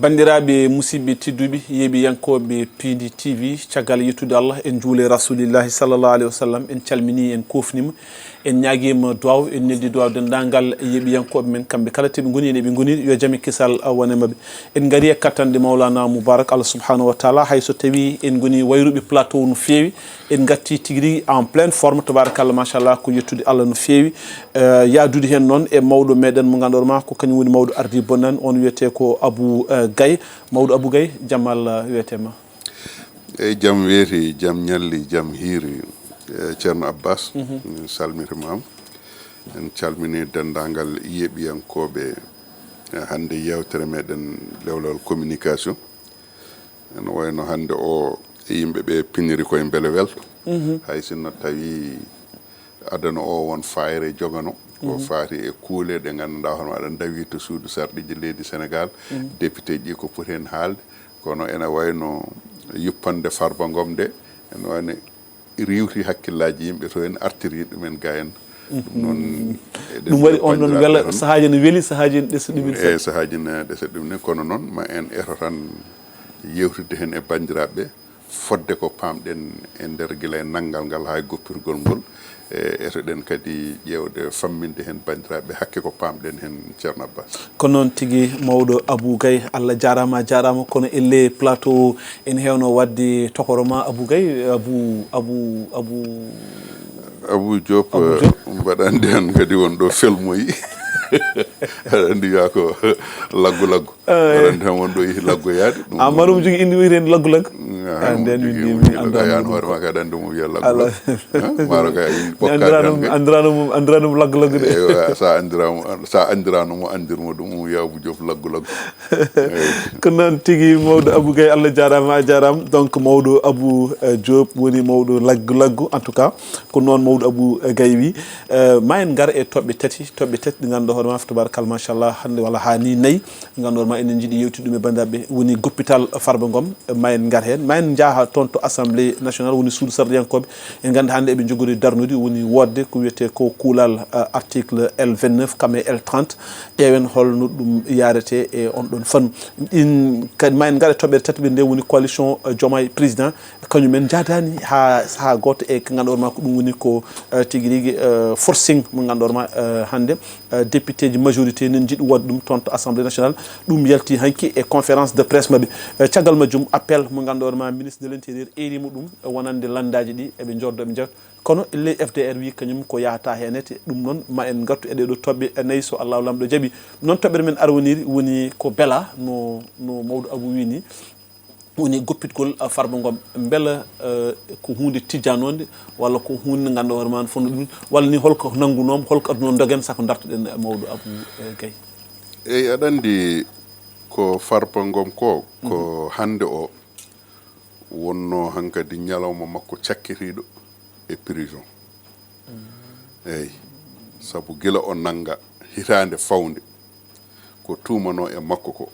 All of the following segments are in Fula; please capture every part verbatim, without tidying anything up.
Banndiraaɓe musidɓe tedduɓe, yeeɓiyankooɓe P D T V, caggal yettude Allah, en njuule Rasulillahi sallallahu alayhi wa sallam, en calminii, en koofniima, en ñaagiima duwaaw, en neldi duwaaw denndaangal yeeɓiyankooɓe men, kamɓe kala to ɓe ngoni, en eɓe ngoni, yo jam e kisal wone maɓɓe. En ngarii e kattanɗe Mawlana Mubarak Allah subhanahu wa taala, hay so tawii en ngoni wayruɓe plateau no feewi, en ngartii tigi rigi en pleine forme, tabarakallah, machallah, ko yettude Allah no feewi. Eh, yaadude heen noon e mawɗo meɗen mo ngannduɗaa ma ko kañum woni mawɗo ardi bonnan, on wiyetee ko Abou, eh, Gaye. Mawɗo Abou Gaye, jam Allah wiyetee ma. Eyi, jam weeti, jam ñalli, jam hiiri. Eh, Ceerno Abbas, min calmitimaama. En calminii denndaangal yeeɓiyankooɓe, eh, hannde yeewtere meɗen lewlewal communication. Ene wayno hannde o yimɓe ɓe piniri koye mbele welto. Hay sinno tawi adana o won fayre jogano, ko faati e kuule ɗe ngannduɗaa hono aɗa ndawi to suudu sarɗiiji leydi Senegal, député ji ko poti heen haalde, kono ene wayno yuppande Farba Ngom nde, ene wayno riiwti hakkillaaji yimɓe to en artiri ɗumen ga en. Ɗum noon, eɗen ɗum waɗi mbiya on ɗon banndiraaɓe wela tan. Sahaaji ne weli, sahaaji ne ɗesa ɗumen. E sahaaji ne ɗesa ɗum ne, kono noon ma en eto tan yewtidde heen e banndiraaɓe, fodde ko paamɗen e nder gila e nanngal ngal haa e goppirgol ngol. E etoɗen kadi ƴeewde famminde heen banndiraaɓe hakke ko paamɗen heen, Ceerno Abbas. Ko noon tigi, mawɗo Abou Gaye, Allah jaaraama, a jaaraama, kono elle plateau ene heewno waɗde tokoro ma, Abou Gaye, Abou, Abou, Abou. Abou Diop, Abou Diop. Eh, mbaɗa anndi han kadi won ɗo felmoyi. Aɗa anndi wiya ko laggu laggu. Eh. Aɗa anndi tan won ɗo yehi laggoyaade. Ɗum a marum jogi indi wiyeten laggu laggu. Ah, ah, nden jogi min indi, min indi laggu. Anndaa yan ɗum hoore ma kadi anndi mo wiya laggu laggu. Eh, maaro kay a yimɓe mi anndirano, anndirano mo, anndirano mo laggu laggu de. Eywa, sa anndirano mo, sa anndirano mo, anndirmo ɗum, wiya Abou Diop laggu laggu. Eywa. Ko noon tigi, mawɗo Abou Gaye, Allah jaaraama, a jaaraama. Donc, mawɗo Abou, eh, Diop woni mawɗo laggu laggu. En tout cas, ko noon mawɗo Abou, eh, Gaye wi. Eh, ma en ngar e toɓɓe tati, toɓɓe tati ɗe ngannduɗaa hoore ma, tabarakallah, machallah, hannde walla haa ni nayi. Ngannduɗaa ma enen njiɗi yewtidde ɗum e banndiraaɓe, woni goppital Farba Ngom, ma en ngar heen, ma en njaha toon to Assemblée nationale, woni suudu sarɗiyankooɓe. En nganndaa hannde eɓe njogori darnude, woni woodde ko wiyetee ko kuulal, eh, article L vingt-neuf kam e L trente. Ƴeewen holno ɗum yaarete e on ɗon fannu. Ɗin kadi ma en ngar e toɓɓere tati ɓe nde woni coalition, eh, Diomaye Président. Kañum en njaadaani haa sahaa gooto e ko ngannduɗaa ma ko ɗum woni ko, eh, tigi rigi, eh, forcing mo ngannduɗaa ma, eh, hannde. Eh, député ji majorité ene njiɗi waɗde ɗum toon to Assemblée nationale. Ɗum yalti hanki e conférence de presse maɓɓe. Eh, caggal majjum appel mo ngannduɗaa ma ministre de l'Intérieur eeriima ɗum, eh, wonande lanndaaji ɗi eɓe njooɗo eɓe njewta. Kono les F D R wi kañum ko yahata heen ete. Ɗum noon ma en ngartu e ɗee ɗoo toɓɓe, eh, nayi so Allahu Laamɗo jaɓi. Noon toɓɓere men arwaniiri woni ko Bella no, no mawɗo Abou wi ni. Woni goppitgol, ah, Farba Ngom, mbela, eh, ko huunde tijjanoonde walla ko huunde nde ngannduɗaa hoore ma no fotnoo ɗum, walla ni holko nanngunooma, holko addunooma ndogen, saka dartoɗen, eh, mawɗo Abou, eh, Gaye? Eyi, aɗa anndi ko Farba Ngom ko, ko hannde o wonnoo hankadi ñalawma makko cakkitiiɗo e prison. Eyi, sabu gila o nannga hitaande fawnde, ko tuumanoo e makko ko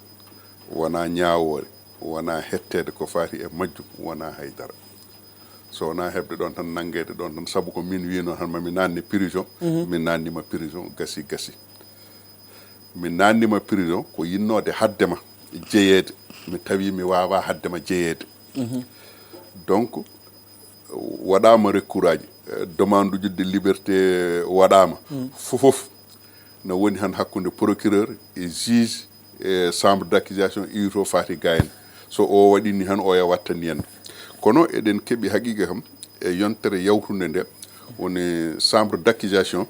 wonaa ñaawoore, wonaa hetteede ko faati e majjum, wonaa hay dara. So wonaa heɓde ɗoon tan, nanngeede ɗoon tan, sabu ko min wiinoo tan ma mi naatne prison, min naatniima prison, gasi, gasi. Mi naatniima prison ko yinnoode haddema jeyeede, mi tawi mi waawaa haddema jeyeede. Donc, waɗaama recours aji, eh, demande uji de liberté waɗaama. Fof, fof no woni han hakkunde procureur e juge e chambre d'accusation iwto faati ga en. So o waɗi ni han, oya watta ni en. Kono eɗen keɓi haqiiqa kam e yontere yawtunde nde woni chambre d'accusation,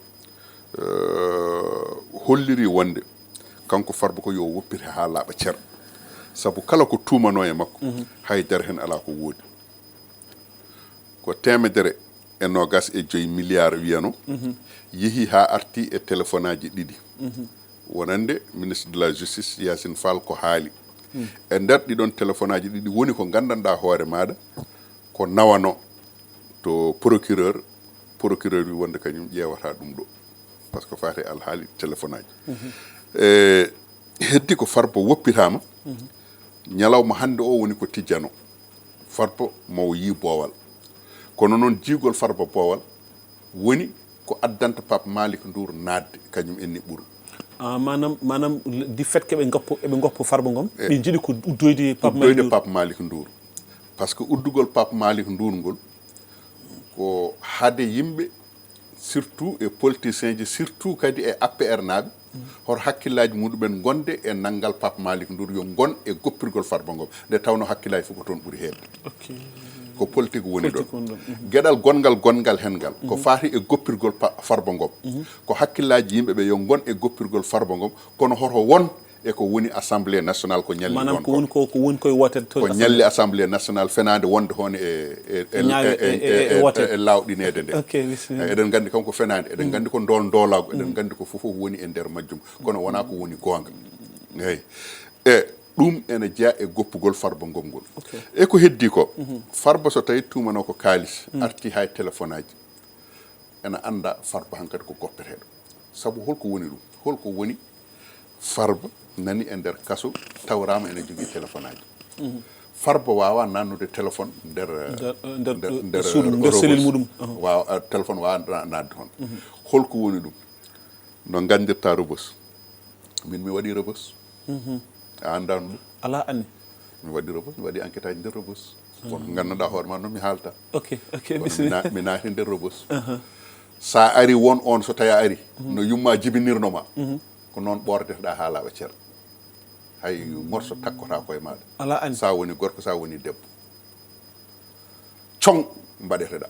eh, holliri wonde kanko Farba ko yo woppite haa laaɓa cer. Sabu kala ko tuumanoo e makko, hay dara heen alaa ko woodi. Ko teemedere e noogas e joy milliard wiyano, yehi haa arti e téléphone aji ɗiɗi. Wonande ministre de la justice Yacine Fall ko haali. E nder ɗiɗon téléphone aji ɗiɗi woni ko nganndanɗaa hoore maaɗa ko nawano to procureur, procureur wi wonde kañum ƴeewata ɗum ɗo, parce que faati alhaali téléphone aji. E heddi ko Farba woppitaama, ñalawma hannde o woni ko tijjano. Farba mawo yii boowal. Kono noon jiigol Farba boowal woni ko addanta Pape Malick Ndour naatde, kañum en ni ɓuru. Ah, maanaam maanaam, du fait que ɓe ngoppo eɓe ngoppo Farba Ngom, ɓe njiɗi ko uddoyde Pape Malick Ndour. Pape Malick Ndour. Parce que uddugol Pape Malick Ndour ngol ko hade yimɓe, surtout e politicienji, surtout kadi e A P R naaɓe, hoto hakkillaaji muɗumen ngonde e nanngal Pape Malick Ndour, yo ngon e goppirgol Farba Ngom, nde tawno hakkillaaji fof ko toon ɓuri heewde. Ok. Ko politique woni ɗon. Politique woni ɗon. Mhm. Geɗal gonngal gonngal heen ngal ko faati e goppirgol Pa- Farba Ngom. Ko hakkillaaji yimɓe ɓe yo ngon e goppirgol Farba Ngom, kono hoto won e ko woni Assemblée nationale ko ñalli maanaam ɗon ko ko. Woni ko ko woni koye woote to Ko ñalli Assemblée nationale fenaande wonde hoon e e e Ñaawe e- e- e- e- e- woote. E laawɗineede nde. Ok, bisimilla. Eɗen nganndi kam ko fenaande, eɗen nganndi ko ndool ndoolaagu, eɗen nganndi ko fof fof woni e nder majjum, kono wonaa ko woni goonga. Eyi. E ɗum ene jeyaa e goppugol Farba Ngom ngol. Ok. E ko heddii ko, Farba so tawii tuumanoo ko kaalis, artii haa e téléphone aji, ene annda Farba hankadi ko goppeteeɗo. Sabu holko woni ɗum? Holko woni Farba nani e nder kaso, tawraama ene jogii téléphone aji? Farba waawaa naannude téléphone nder Nder- nder- nder- nder nder suudu, nder Rebeuss. Cellule muɗum. Aha. Waawa, eh, téléphone waawaa na- naatde toon. Holko woni ɗum? No nganndirta Rebeuss? Min mi waɗi Rebeuss. A anndaano ɗum? Alaa anni. Mi waɗi Rebeuss, mi waɗi enquête aji nder Rebeuss. Kono ko nganndanɗaa hoore ma noon mi haalta. Ok, ok, kono mi bisimilla. Na- mi naati nder Rebeuss. Aha. So a ari, won on, so tawi a ari, no yumma jibinirno ma, ko noon ɓoordeteɗaa haa laaɓa cer. Hay morso takkotaako e maaɗa. Alaa anni. So a woni gorko, so a woni debbo. Coŋ mbaɗeteɗaa.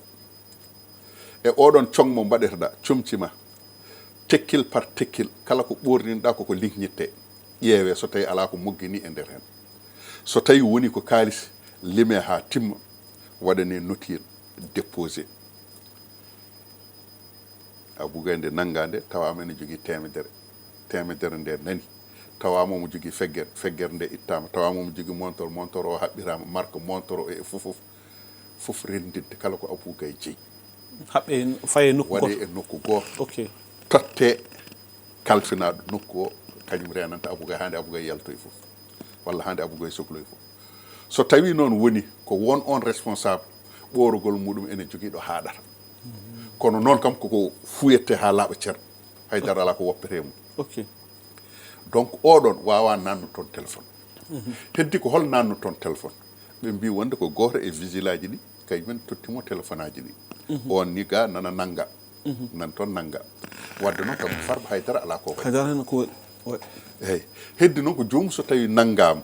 E oɗon coŋ mo mbaɗeteɗaa, comci ma, tekkil par tekkil, kala ko ɓoorninɗaa koko liŋñitte. Ƴeewe so tawi alaa ko moggini e nder heen. So tawi woni ko kaalis, lime haa timma, waɗane notier, déposé. A bugay nde nanngaa nde, tawaama ene jogii teemedere. Teemedere nde nani. Tawaama omo jogii feggere, feggere nde ittaama. Tawaama omo jogii montor, montor o haɓɓiraama, marque montor o e fof, fof, fof renndinde kala ko Abou Gaye jeyi. Haɓɓe faye nokku gooto. Waɗe e nokku gooto. Ok. Totte kalfinaaɗo nokku o, kañum reenanta Abou Gaye, haa nde Abou Gaye yaltoyi fof. Walla haa nde Abou Gaye sokloyi fof. So tawii noon woni ko won on responsable, ɓoorogol muɗum ene jogii ɗo haaɗata. Kono noon kam koko fuyette haa laaɓa cer. Hay dara alaa ko woppetee mum. Ok. Donc, oɗon waawaa naannude toon téléphone. Heddi ko hol naannude toon téléphone? Ɓe mbii wonde ko gooto e vigile aji ɗi, kañumen totti mo téléphone aji ɗi. On ni ga nana nannga. Nan toon nannga. Wadde noon kam Farba hay dara alaa ko waɗi. Hay dara heen ko waɗi. Eeyi. Heddi noon ko joomum so tawii nanngaama.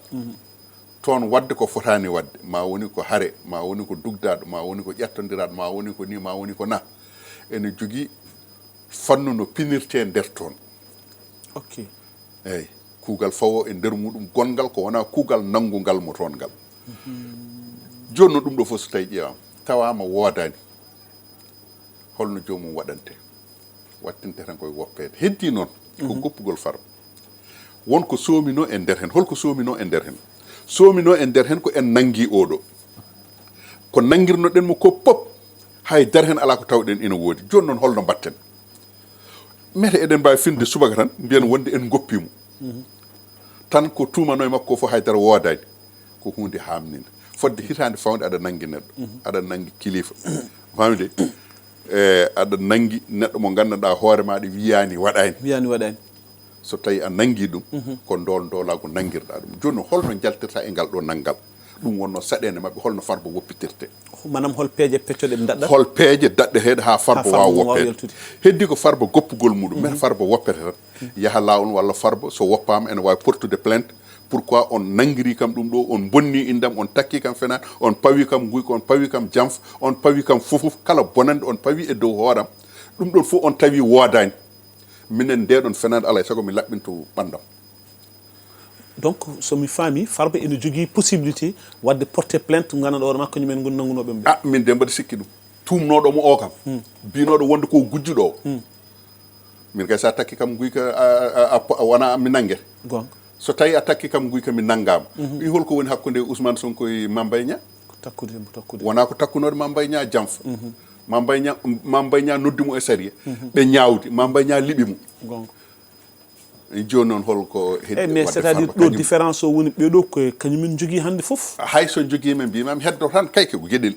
Toon waɗde ko fotaani waɗde, ma woni ko hare, ma woni ko dugdaaɗo, ma woni ko ƴettondiraaɗo, ma woni ko ni, ma woni ko na. Ene jogii fannu no pinirtee nder toon. Ok. Eeyi, kuugal fawo e nder muɗum gonngal ko wonaa kuugal nanngungal mo toon ngal. Jooni noon ɗum ɗo fof so tawii ƴeewaama, tawaama woodaani, holno joomum waɗante? Wattinte tan koye woppeede. Heddii noon ko goppugol Farba. Won ko soominoo e nder heen. Holko soominoo e nder heen? Soominoo e nder heen ko en nanngii oɗo. Ko nanngirnoɗen mo ko pop, hay dara heen alaa ko tawɗen ina woodi. Jooni noon holno mbaɗten? Mete eɗen mbaawi finde subaka tan, mbiyen wonde en ngoppii mo. Tan ko tuumanoo e makko fof hay dara woodaani. Ko huunde haamniinde. Fodde hitaande fawnde aɗa nanngi neɗɗo, aɗa nanngi kilifa. Faami de? E, aɗa nanngi neɗɗo mo nganndanɗaa hoore maaɗa wiyaani waɗaani. Wiyaani waɗaani. So tawii a nanngii ɗum, ko ndool ndoolaagu nanngirɗaa ɗum. Jooni noon, holno njaltirta e ngal ɗoo nanngal? Ɗum wonnoo saɗeende maɓɓe, holno Farba woppitirte? Maanaam hol peeje peccoɗe ɓe ndaɗɗa? Hol peeje daɗɗeteeɗe haa Farba waawa woppeede? Heddi ko Farba goppugol muɗum, mete Farba woppete tan, yaha laawol walla Farba so woppaama ene waawi portude plainte. Pourquoi on nanngiri kam ɗum ɗo, on bonni inndam, on takki kam fenaande, on pawi kam nguyka, on pawi kam janfa, on pawi kam fof fof, kala bonannde on pawi e dow hooram, ɗum ɗon fof on tawi woodaani. Minen nde ɗon fenaande alaa e sago mi laɓɓinto ɓanndam. Donc, so mi faami, Farba ene jogii possibilité waɗde porter plainte, nganndanɗo hoore makko, kañum en ngoni nanngunooɓe mo. Ah, min de mbaɗa sikki ɗum. Tuumnooɗo mo o kam, biynooɗo wonde ko gujjuɗo o. Min kay, so a takki kam nguyka, a, a, a, a, wona mi nannge. Goonga. So tawi a takki kam nguyka, mi nanngaama. I holko woni hakkunde Ousmane Sonko e Mame Mbaye Niang? Ko takkude, mo takkude. Wona ko takkunooɗo Mame Mbaye Niang janfa. Mame Mbaye Niang, Mame Mbaye Niang noddi mo e sariya. Ɓe ñaawdi, Mame Mbaye Niang liɓi mo. Goonga. Jooni noon holko heddi? Eyi, mais waɗde c'est-à-dire Farba ɗo kañum? Différence o woni, ɓee ɗo ko kañum en njogii hannde fof. Hay so njogii, min mbiima mi heddo tan kay ko geɗel.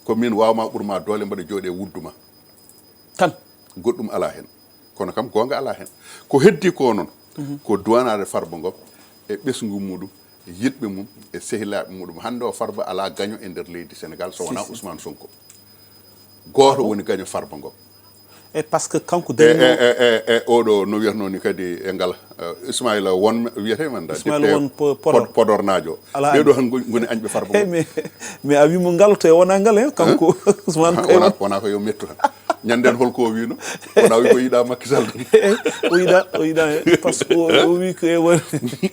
Ko min waawma ɓurma doole, mbaɗa jooɗe wuddu ma. Tan? Goɗɗum alaa heen. Kono kam goonga alaa heen. Ko heddi ko noon, Ko duwanaade Farba Ngom e ɓesngu muɗum, yiɗɓe mum e sehilaaɓe muɗum. Hannde o, Farba alaa gaño e nder leydi Sénégal so wonaa Ousmane Sonko. Gooto woni gaño Farba Ngom. E parce que kanko E, e, dañi e, e, e oɗo no wiyatnoo ni kadi e ngal, eh, Ismaila Won wiyetee man da, Ismaila député Won Po- Pod- Podor. Podornaajo. Alaa Ɓeeɗo tan ngoni ngoni añɓe Farba Hey, Ngom. mais mais a wimo ngal to e wona ngal e kanko Ousmane Wona, Kayma. wona ko yo mettu tan. Ñande en holko o wino? Wona wi ko yiɗa Macky Sall. O yiɗa o yiɗa parce que o o wi ko e won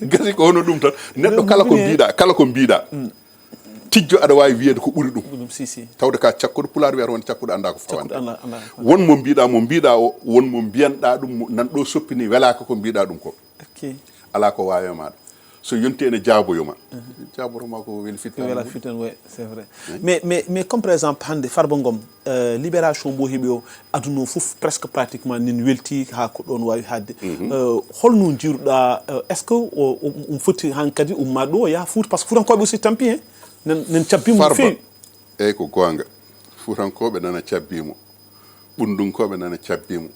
Gasi ko hono ɗum tan. Neɗɗo kala ko mbiɗa, kala ko mbiɗa. Tijjo aɗa wawi wiyede ko ɓuri ɗum. ɗum si si. Tawde ka cakkuɗo, pulaar wiyata won cakkuɗo anda ko fawande. Cakkuɗo anda anda. Won mo mbiɗa, mo mbiɗa o, won mo mbiyanɗa ɗum, mo nan ɗo soppini welaka ko mbiɗa ɗum ko. Ok. Ala ko wawi e maɗa. So yonti ene jaaboyoma. Jaaboroma ko weli fitta. Wela fiten, oui, c'est vrai. Mais mais mais comme par exemple hande Farba Ngom, euh, libération mbo heɓi o, aduna o fof presque pratiquement nin welti ha ko ɗon wawi hadde. Euh, holno jiiruɗa, euh, est ce que o- o- um foti hankadi umma ɗo o yaha Fouta, parce que Fuutankoɓe aussi tampi hen nen nen cabbimo no Farba. Fewi. Eyyi, ko gonga. Fuutankoɓe nana cabbimo. Ɓundunkoɓe nana cabbimo.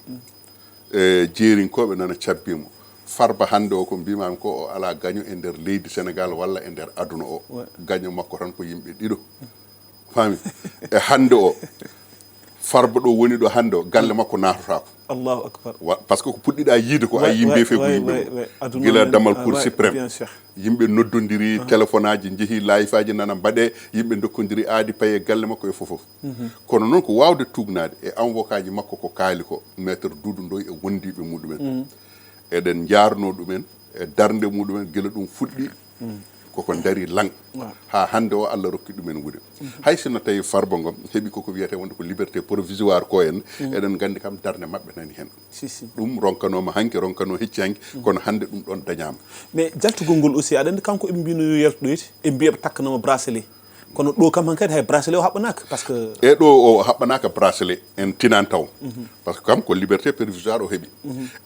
E jeerinkoɓe nana cabbimo. Farba hande o ko mbimami ko, o ala gaño e nder leydi Sénégal walla e nder aduna o. Ouais. Gaño makko tan ko yimɓe ɗiɗo. Fami? E hande o, Farba ɗo woni ɗo hande o, galle makko natotako. Allahu akbar. Wa- parce que ko puɗɗiɗa yiide ko a Ouais, yii ouais, mbefe ko ouais, yimɓe ouais, mum. ouais. Aduna Gila men, damal ah, Cour ouais, suprême. Bien sûr. Yimɓe noddodiri, téléphone aji jeehi, live aji nana mbaɗe, yimɓe dokkondiri aadi paye galle makko e fofof. Kono noon ko wawde tugnade e avocat ji makko ko kaali ko, maître Doudou Ndoye e wondiɓe muɗumen. Eɗen jarno ɗumen e darde muɗumen gila ɗum fuɗɗi, koko dari lang. Waaw. Ha hande o Allah rokki ɗumen wude. Hay sinno tawi Farba Ngom heɓi koko wiyete wonde ko liberté provisoire ko en, eɗen gandi kam darde maɓɓe nani hen. Si si. Ɗum ronkanoma hanki, ronkano hecci hanki, kono hande ɗum ɗon dañama. Mais jaltugol ngol aussi aɗa andi kanko eɓe mbino yo yaltoɗoyde, ɓe mbiya ɓe takkanama bracelet, kono ɗo kam hankadi hay bracelet o haɓɓanaka parce que E ɗo o haɓɓanaka bracelet, en tinan taw. Parce que kam ko liberté provisoire o heɓi.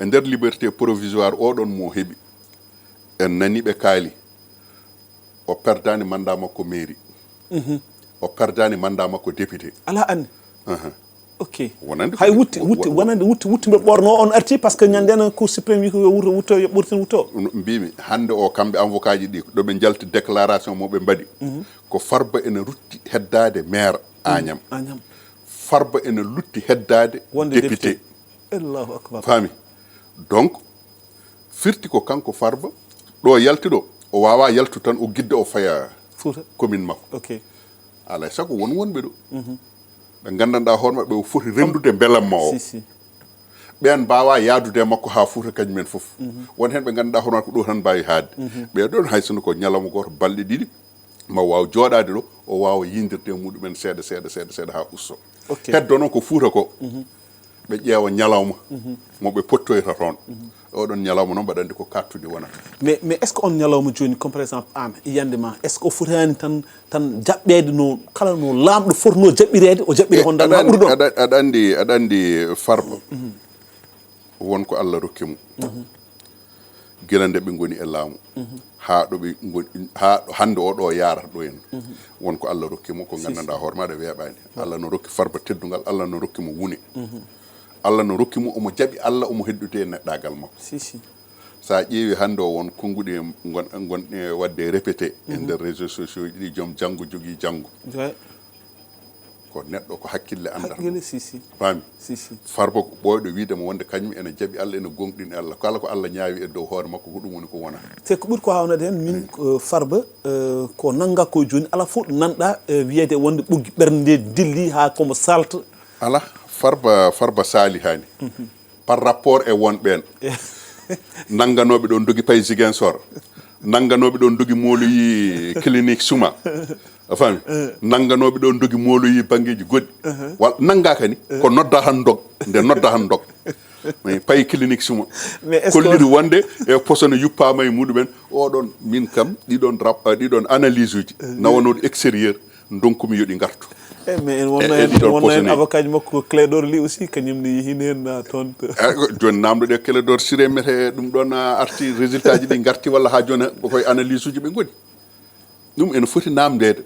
E nder liberté provisoire oɗon mo heɓi, en nani ɓe kaali, o perdani mandat makko mairie. O perdani mandat makko député. Ala anni. Aha. Ok. Wonande Hay ko- wutti wutti wo- wonande wutti wutti mbe ɓorno on arti parce que ñande na Cour suprême wi ko yo wurto wutto yo ɓortin wutto. No mbimi hande o, kamɓe avocat ji ɗi ɗo ɓe jalti déclaration mo ɓe mbaɗi, ko Farba ene rutti heddade maire Agnam. Agnam. Farba ene lutti heddade Wonde député. Député. Allahu akbar. Fami? Donc firti ko kanko Farba ɗo yalti ɗo, o wawa yaltu tan o gidda o faya Fouta. Commune makko. Ok. Alay sago won wonɓe ɗo ɓe gandanɗa hoore maɓɓe o foti rendude belamma o. Si si. Ɓen mbawa yaadude e makko ha Fouta kañum en fof. Won hen ɓe gandanɗa hoore maɓɓe ko ɗo tan mbawi haadde. Ɓe ɗon hay sinno ko ñalawma goto, balɗe ɗiɗi, ma waw jooɗade ɗo, o wawa yindirde e muɗumen seeɗa seeɗa seeɗa seeɗa ha usto. Ok. Heddo noon ko Fouta ko, ɓe ƴeewa ñalawma mo ɓe pottoyta toon. Oɗon ñalawma noon mbaɗa andi ko kattude wonata. Mais mais est ce que on ñalawma joni comme par exemple an yande ma est ce que o fotani tan tan jaɓɓede no kala no lamɗo fotno jaɓɓirede o jaɓɓiri hon dal ha ɓuri ɗon? Aɗa andi, aɗa andi Farba, won ko Allah rokki mo. Gila nde ɓe ngoni e laamu ha ɗo ɓe ngoni, ha ɗo hande o ɗo yarata ɗo en. Won ko Allah rokki mo ko gandanɗa hoore maɗa weeɓani. Allah no rokki Farba teddungal, Allah no rokki mo wune. Allah no rokki mo, omo jaɓi Allah, omo heddude e neɗɗagal makko. Si si. Sa ƴeewi hande o won konnguɗi gon gon e wadde répété e nder réseaux sociaux ji ɗi, joom janngo jogii janngo. Ouais. Ko neɗɗo ko hakkille andata. Hakkille si si. Faami? Si si. Farba ko ɓooyɗo wiide mo wonde kañum ene jaɓi Allah, ene gonɗini Allah. Kala ko Allah ñaawi e dow hoore makko ko ɗum woni ko wona. Te ko ɓuri ko hawnade hen min euh, Farba euh, ko nanga ko joni ala fof ɗo nanɗa euh, wiyede wonde ɓoggi ɓernde dilli ha komo salta. Ala, Farba Farba saalihani par rapport e won ɓeen. Nannganoɓe ɗo ndogi pay Ziguinchor, nannganoɓe ɗo ndogi mooloyi clinique Suma, a faami? Nannganoɓe ɗo ndogi mooloyi banngeeji goɗɗi wal nanngaka ni ko nodda tan ndog nde nodda tan ndog. Mais pay clinique Suma. Mais est-ce que Kolliri wonde e posono yuppama e muɗumen. Oɗon min kam ɗiɗon rap- ɗiɗon analyse uji nawanoɗo extérieur, ndonkumi yo ɗi ngartu. Eh, mais en E- wonna e en ɗiɗon wonna en posone. Avocat ji makko ko Clédor Ly aussi kañum ne yehino hen na toon to. Eh, ko joni namdoɗe Clédor Ciré mete ɗum ɗon, ah, arti résultat ji ɗi garti walla ha joni ko koye analyse uji ɓe ngoni? Ɗum ene foti namdede.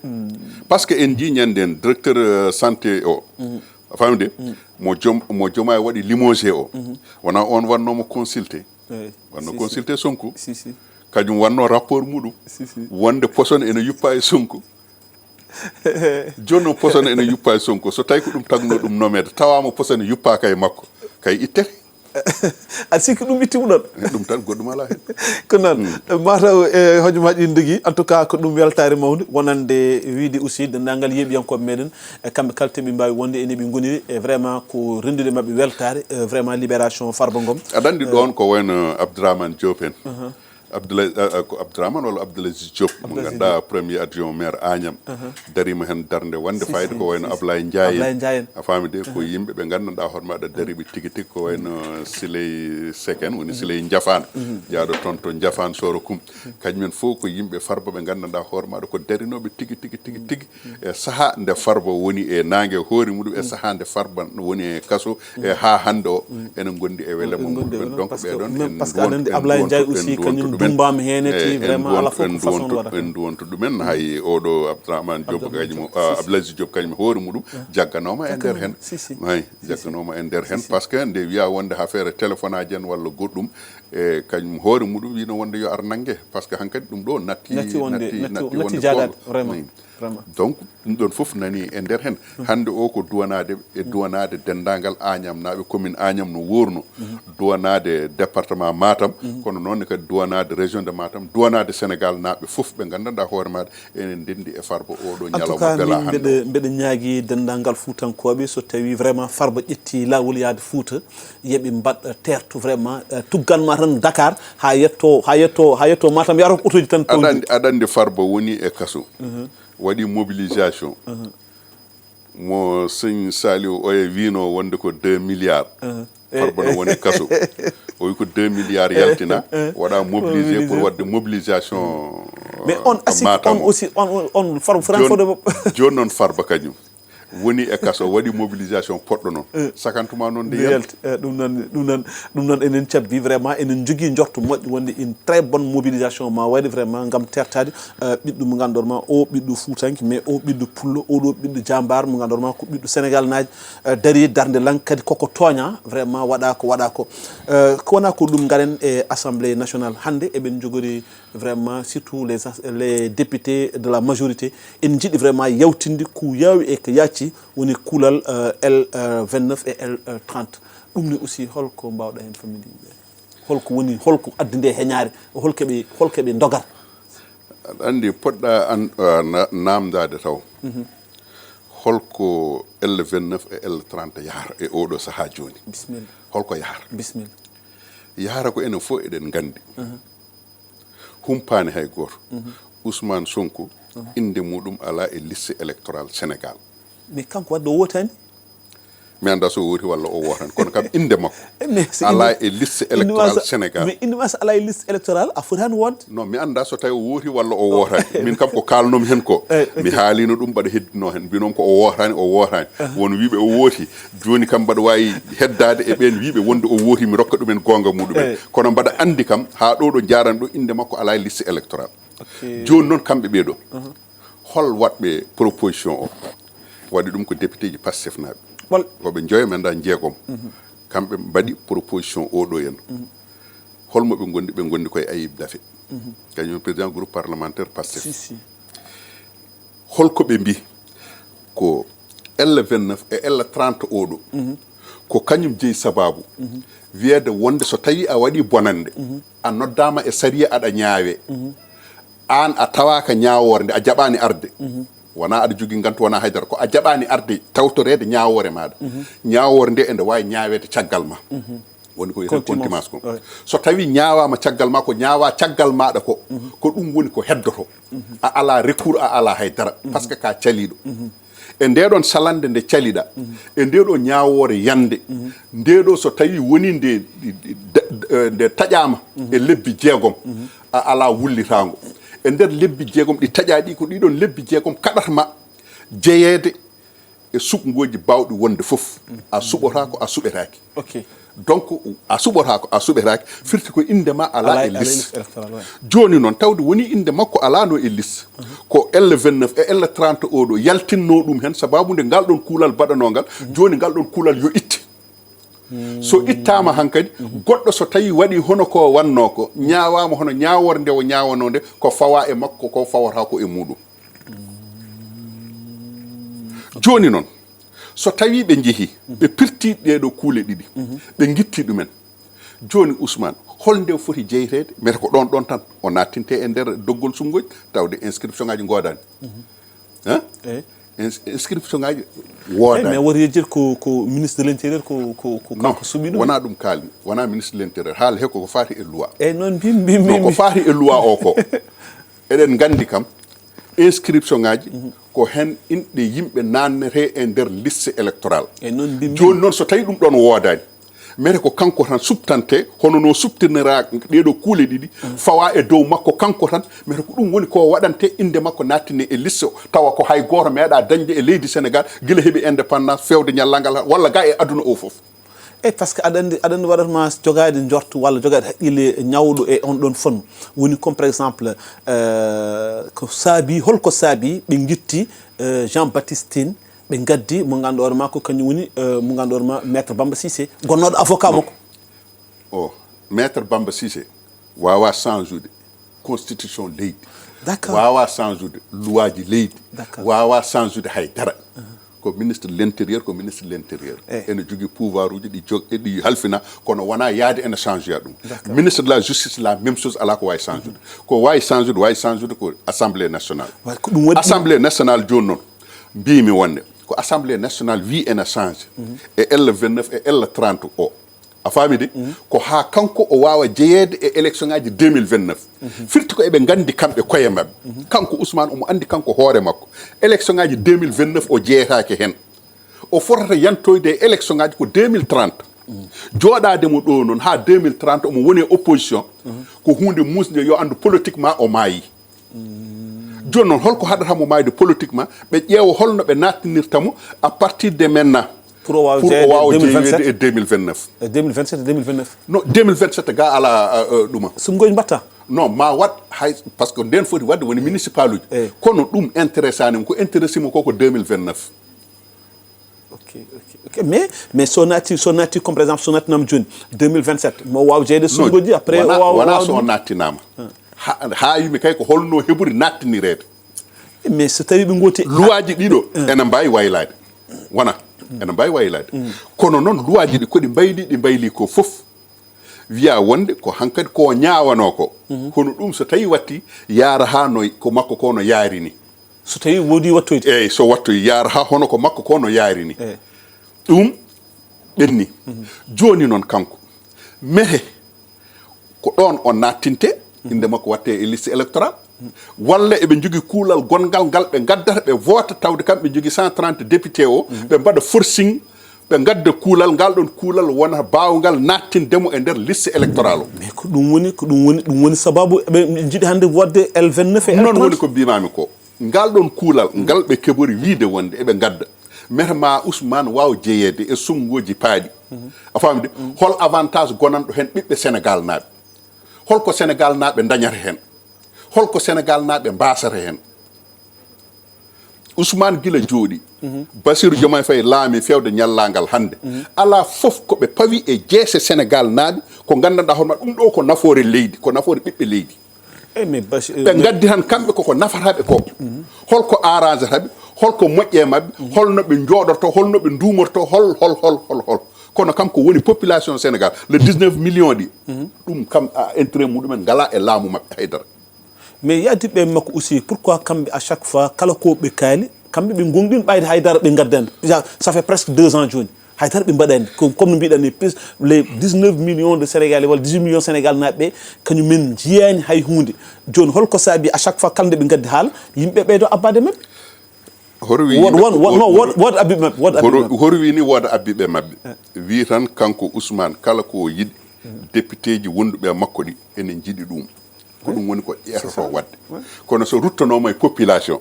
Parce que en jii ñande en directeur euh, santé o, a faami de? Mo joom mo jooma e waɗi limogé o, wona on wannomo consulté? Eyi. Wanno Si, si. consulté Sonko. Si, si. Kañum wanno rapport muɗum. Si, si. Wonde poson ene yuppa e Sonko. Jooni noon poson ene yuppa e Sonko. So tawi ko ɗum tagno ɗum nomeede, tawaama poson yuppaaka e makko, kay ittete. Aɗa sikki ɗum ittimu ɗon? Ɗum tan, goɗɗum alaa heen. Ko noon. Mataw e hojomaaji ɗin dogii. En tout cas, ko ɗum weltaare mawnde, wonande wiide aussi denndaangal yeeɓiyankooɓe meɗen, e kamɓe kala teɓe mbaawi wonde ene ɓe ngoniri, e vraiment ko renndude maɓɓe weltaare, e vraiment libération Farba Ngom. Aɗa anndi ɗoon ko wayno Abdourahmane Diop en. Abdoulaye, eh, eh, ko Abdourahmane walla Abdoul Aziz Diop, mo Abdoul Aziz ngannduɗaa, Diop. Premier adjoint maire Agnam, dariima heen darnde wonde Si, fayde si, ko wayno si, si. Ablaye Ndiaye en. Ablaye Ndiaye en. A faami de, ko yimɓe ɓe nganndanɗaa hoore maɗa dariiɓe tigi tigi, ko wayno Siley Seck en, woni Siley Ndiafane, jaaɗo toon to Ndiafane Soro Kum. Kañum en fof ko yimɓe Farba ɓe nganndanɗaa hoore maɗa ko darinooɓe tigi tigi tigi tigi. E sahaa nde Farba woni e naange hoore muɗum, e sahaa nde Farba woni e kaso, e haa hannde o, ene ngondi e wele mum. Ngondi e wele, donc parce que ɓee ɗoon même en parce que duwon-, aɗa anndi en Ablaye duwonto, Ndiaye en aussi, duwonto kañum ɗumen. Dumbaama heen e ti, en vraiment duwon-, ala fof en ko façon duwonto, waɗata. En duwonto ɗumen. Hay oɗo Abdourahmane Diop, Abdoul Aziz Diop. Kañum, Abdoul Aziz Diop kañum hoore muɗum, jagganooma e nder heen. Si, si. Hay, jagganooma e nder heen, parce que nde wiyaa wonde affaire téléphone aji en walla goɗɗum, e kañum hoore muɗum wiino wonde yo ar nannge, parce que hankadi ɗum ɗo natti, Natti wonde, natti, natti, natti natti wonde jaadaade, goonga. Vraiment. Oui. Vraiment. Donc, ɗum ɗon fof nani e nder heen. Hannde o ko duwanaade, e duwanaade denndaangal Agnam naaɓe, commune Agnam no wuurno, duwanaade département Matam, kono noon ne kadi duwanaade région de Matam, duwanaade Sénégal naaɓe fof ɓe nganndanɗaa hoore maɗa ene ndenndi e Farba oɗo En tout ñalawma cas, bela min hannde mbeɗe, o. Mbeɗe ñaagi denndaangal Fuutankooɓe, so tawi vraiment Farba ƴetti laawol yaade Fuuta, yeɓe mbaɗ, eh, tertu vraiment, eh, tuggan ma tan Dakar, haa yetto, haa yetto, haa yetto Matam, yaaro ko otoji tan Aɗa toon. Anndi, aɗa anndi Farba woni e kaso. Waɗi mobilisation. Mo sëñ Saliou Oye wiino wonde ko deux milliards. Farba no woni kaso. O wi ko deux milliards yaltina, waɗa mobilisé pour Mobilisé. Waɗde mobilisation, Mais on euh, asik, Matam on o. Aussi, on, on, on, Farba, Jooni, Farba. Jooni noon Farba kañum woni e kaso, waɗi mobilisation poɗɗo noon. Eh. Sakantuma noon nde Nde yalti. Yalti, eh, ɗum noon, ɗum noon, ɗum noon enen cabbi vraiment, enen njogii njorto moƴƴo wonde une très bonne mobilisation ma waɗe vraiment ngam tertaade, eh, ɓiɗɗo mo ngannduɗaa ma o ɓiɗɗo Fuutanke, mais o ɓiɗɗo Pullo, oɗo ɓiɗɗo jambaar mo ngannduɗaa ma ko ɓiɗɗo Sénégal naajo, eh, darii darnde lan kadi koko tooña vraiment waɗa ko waɗa ko. Eh, ko wona ko ɗum ngaren e Assemblée nationale hannde eɓen njogori vraiment surtout les as-, les députés de la majorité, en njiɗi vraiment yawtinde ko yaawi e ko yaaci woni kuulal, euh, L, euh, vingt-neuf e L, euh, trente. Ɗum ne aussi holko mbawɗa heen fammindiinde? Holko woni, holko addi nde heñaare? Holko ɓe, holko ɓe ndogar? Aɗa anndi poɗɗa an, euh, na-, naamndaade taw. Holko L vingt-neuf e L trente yahata e oɗo sahaa jooni? Bismillah. Holko yahata? Bismillah. Yahata ko enen fof eɗen nganndi. Humpaani hay gooto. Ousmane Sonko, innde muɗum alaa e liste électorale Sénégal. Mais kanko wadde o wotaani? Mi annda so o woti walla o wotani. Kono kam innde makko Mais so alaa innde, e liste innde ma électorale so, Sénégal. Mais innde ma so alaa e liste électorale, a fotaani wonde. Non, mi annda so tawi o woti walla o wotani. Min kam ko kaalnomi heen ko, Eh, mi ok. haalino ɗum mbaɗa heddino heen. Mbinomi ko o wotani, o wotani. Won wiiɓe o woti. Jooni kam mbaɗa waawi heddaade e ɓeen wiiɓe wonde o woti, mi rokka ɗumen goonga muɗumen. Eh. Kono mbaɗa anndi kam, haa ɗo ɗo njaran ɗo, innde makko alaa e liste électorale. Ok. Jooni noon kamɓe ɓee ɗo, hol waɗɓe proposition o? Waɗi ɗum ko député ji Pastef naaɓe. Ɓol. Ko ɓe njoyo, mi annda jeegom. Kamɓe mbaɗi proposition o ɗo en. Holmo ɓe ngondi? Ɓe ngondi koye Ayib Daffé. Kañum président groupe parlementaire Pastef. Si, si. Holko ɓe mbi? Ko L vingt-neuf e L trente o ɗo. Ko kañum jeyi sababu. Wiyeede wonde so tawi a waɗi bonande, a noddaama e sariya aɗa ñaawe. Aan a tawaaka ñaawoore nde, a jaɓaani arde. Wona aɗa jogii ngantu, wona haydara. Ko a jaɓaani arde tawtoreede ñaawoore maaɗa. Ñaawoore nde ene waawi ñaaweede caggal ma. Woni ko wiyetee Contumace. Contumace ko. Ouais. So tawi ñaawaama caggal ma, ko ñaawa caggal maaɗa ko, ko ɗum woni ko heddoto. A alaa recours, a alaa hay dara, parce que ka caliiɗo. E nde ɗon salande nde caliɗa, e nde ɗo ñaawoore yande, nde ɗo so tawi woni nde, nde taƴaama e lebbi jeegom, a alaa wullitaango. E nder lebbi jeegom ɗi taƴaa ɗi, ko ɗiɗon lebbi jeegom kaɗata ma jeyeede e suɓngooji baawɗi wonde fof, a suɓotaako, a suɓetaake. Ok. Donc, a suɓotaako, a suɓetaake, firti ko innde ma alaa e liste électorale, ouais. Jooni noon, tawde woni innde makko alaano e liste, ko L vingt-neuf e L trente o ɗo yaltinno ɗum heen, sababu nde ngal ɗon kuulal baɗanoo ngal, jooni ngal ɗon kuulal yo itte. So ittaama hankadi, goɗɗo so tawi waɗi hono ko wannoo ko, ñaawaama hono ñaawoore nde o ñaawanoo nde, ko fawa e makko, ko fawata ko e muuɗum. Jooni noon, so tawi ɓe njehi, ɓe pirti ɗee ɗoo kuule ɗiɗi, ɓe ngitti ɗumen. Jooni Ousmane, hol nde foti jeyteede? Mete ko ɗoon ɗoon tan o nattinte e nder doggol sunngoy, tawde inscription ngaji ngoodani. Hein? Eyi. Ins- inscription ngaji Eyi, woodani. mais woti yejjir ko, ko ministre de l'intérieur, ko, ko, ko Non, kanko suɓi ɗum. Wona ɗum kaali, wona ministre de l'intérieur. Haala he koko faati e loi. Eyi, noon mbimi, mbimi, Non, ko mbimi. Faati e loi o ko, eɗen nganndi kam, inscription ngaji ko heen inɗe yimɓe naatnete e nder liste électoral. Eyi, noon mbimi. Jooni noon, so tawi ɗum ɗoon woodani, mete ko kanko tan suɓtante, hono no suɓtinira ɗee ɗoo kuule ɗiɗi, fawa e dow makko kanko tan, mete ko ɗum woni ko waɗante, innde makko nattine e liste o, tawa ko hay gooto meeɗa dañde e leydi Sénégal gila heɓi indépendance, feewde ñallal ngal, walla ga e aduna o fof. Eyi, parce que aɗa anndi, aɗa anndi waɗata ma jogaade njortu walla jogaade haqqille ñawɗo e on ɗoon fannu. Woni comme par exemple, euh, ko saabi, holko saabi ɓe ngitti, euh, Jean Baptiste Tine, ɓe ngaddi mo ngannduɗaa hoore ma ko kañum woni, euh, mo ngannduɗaa hoore ma Maître Bamba Cissé, gonnooɗo avocat makko. O, Maître Bamba Cissé wawa change ude constitution leydi. D'accord. Wawa change ude loi ji leydi. D'accord. Wawa change ude hay dara. Ko ministre de l'intérieur, ko ministre de l'intérieur. Eh. Ene jogii pouvoir uji ɗi jog-, ɗi halfina, kono wona yaade ene change ya ɗum. D'accord. Ministre de la justice, la même chose, ala ko wawi change ude. Ko wawi change ude, wawi change ude ko assemblée nationale. Wa-, ko ɗum waɗi Assemblée nationale jooni noon, mbimi wonde ko assemblée nationale wi ene change e L vingt-neuf e L trente o. A faami de? Ko haa kanko o waawa jeyeede e élection ngaji deux mille vingt-neuf. Firti ko eɓe nganndi kamɓe koye maɓɓe. Kanko Ousmane omo anndi kanko hoore makko. Élection ngaji deux mille vingt-neuf o jeyetaake heen. O fotata yantoyde e élection ngaji ko deux mille trente. Jooɗaade mo ɗo noon haa deux mille trente omo woni e opposition. Ko huunde muusnde, yo anndu politiquement o maayi. Jooni noon, holko haɗata mo maayde politiquement? Ɓe ƴeewa holno ɓe nattinirta mo à partir de maintenant. Pour o waawa Pour o jeyeede waawa deux mille jeyeede vingt-sept. E deux mille vingt-neuf. E deux mille vingt-sept e deux mille vingt-neuf. Non, deux mille vingt-sept ga ala, euh, euh, ɗuma. Suɓngooji mbaɗta? Non, ma waɗ hay, parce que nden foti waɗde woni municipal uji. Eh. Kono ɗum intéressani mo, ko intéressé mo ko ko deux mille vingt-neuf. Ok, ok, ok. Mais, mais so naati, so naati, comme par exemple, so nattinama jooni, deux mille vingt-sept, mo waawa jeyeede suɓngooji, après o Wona, waawa, wona waawa so o ɗum. Nattinama. Ha, ha yimi kay ko holno heɓuri nattinireede. Mais so tawi ɓe gooti. Luwaaji ɗiɗo ene mbawi waylaade. Wona, ene mbawi waylaade. Kono noon luwaaji ɗi ko ɗi mbayli, ɗi mbayli ko fof. Wiya wonde ko hankadi ko ñaawano ko. Kono ɗum so tawi watti, yaara ha no ko makko ko no yaarini. So tawi woodi wattoyde. Eyyi, so wattoyi yaara ha hono ko makko ko no yaarini. Eyyi. Ɗum ɓenni. Jooni noon kanko, mete ko ɗoon o nattinte, innde makko watte e liste électorale. Walla eɓe njogii kuulal gonngal ngal ɓe ngaddata, ɓe voota, tawde kamɓe njogii cent trente député o, ɓe mbaɗa forcing, ɓe ngadda kuulal, ngal ɗon kuulal wona baawngal nattinde mo e nder liste électorale o. Mais ko ɗum woni, ko ɗum woni, ɗum woni sababu ɓe njiɗi hannde waɗde L vingt-neuf e Noon L trente. Woni ko mbimami ko. Ngal ɗon kuulal, ngal ɓe keɓori wiide wonde eɓe ngadda. Mete ma Ousmane waaw jeyeede e suɓngooji paaɗi. A faami de? Hol avantage gonanɗo heen ɓiɓɓe Sénégal naaɓe? Holko Sénégal naaɓe ndañata heen? Holko Sénégal naaɓe mbasata heen? Ousmane gila jooɗi. Bassirou Diomaye Faye laami fewde ñallaangal hannde. Alaa fof ko ɓe pawi e jeese Sénégal naaɓe, ko nganndanɗaa hoore ma ɗum ɗo ko nafoore leydi, ko nafoore ɓiɓɓe leydi. Eh, mais Basi-, Ɓe ngaddi tan kamɓe koko nafata ɓe ko. Holko arrangata ɓe, holko moƴƴe maɓɓe, holno ɓe njooɗorto, holno ɓe nduumorto, hol, hol, hol, hol, hol. Kono kam ko woni population Sénégal, le dix-neuf millions ɗi, ɗum kam a intérêt muɗumen ngala e laamu maɓɓe haydara. Mais yaddiɓe makko aussi, pourquoi kamɓe à chaque fois, kala ko ɓe kaali, kamɓe ɓe gonɗin ɓayde haydara ɓe ngaddani. Déjà, ça fait presque deux ans jooni. Haydara ɓe mbaɗani. Ko, comme no mbiɗani, plus les dix-neuf millions de Sénégalais, walla dix-huit millions Sénégal naaɓe, kañum men njiyaani hay huunde. Jooni, holko saabi à chaque fois kala nde ɓe ngaddi haala, yimɓe ɓeydo abbade men? Horo wi Won, yimɓe- won, won, no, horo- won, won abbiɓe maɓɓe, won abbiɓe horo- maɓɓe. Horo wi ni wooda abbiɓe maɓɓe. Wi tan kanko Ousmane kala ko o yiɗi, député ji wonduɓe e makko ɗi ene njiɗi ɗum. Ko ɗum woni ko ƴeetoto waɗde. Kono so ruttanoma e population,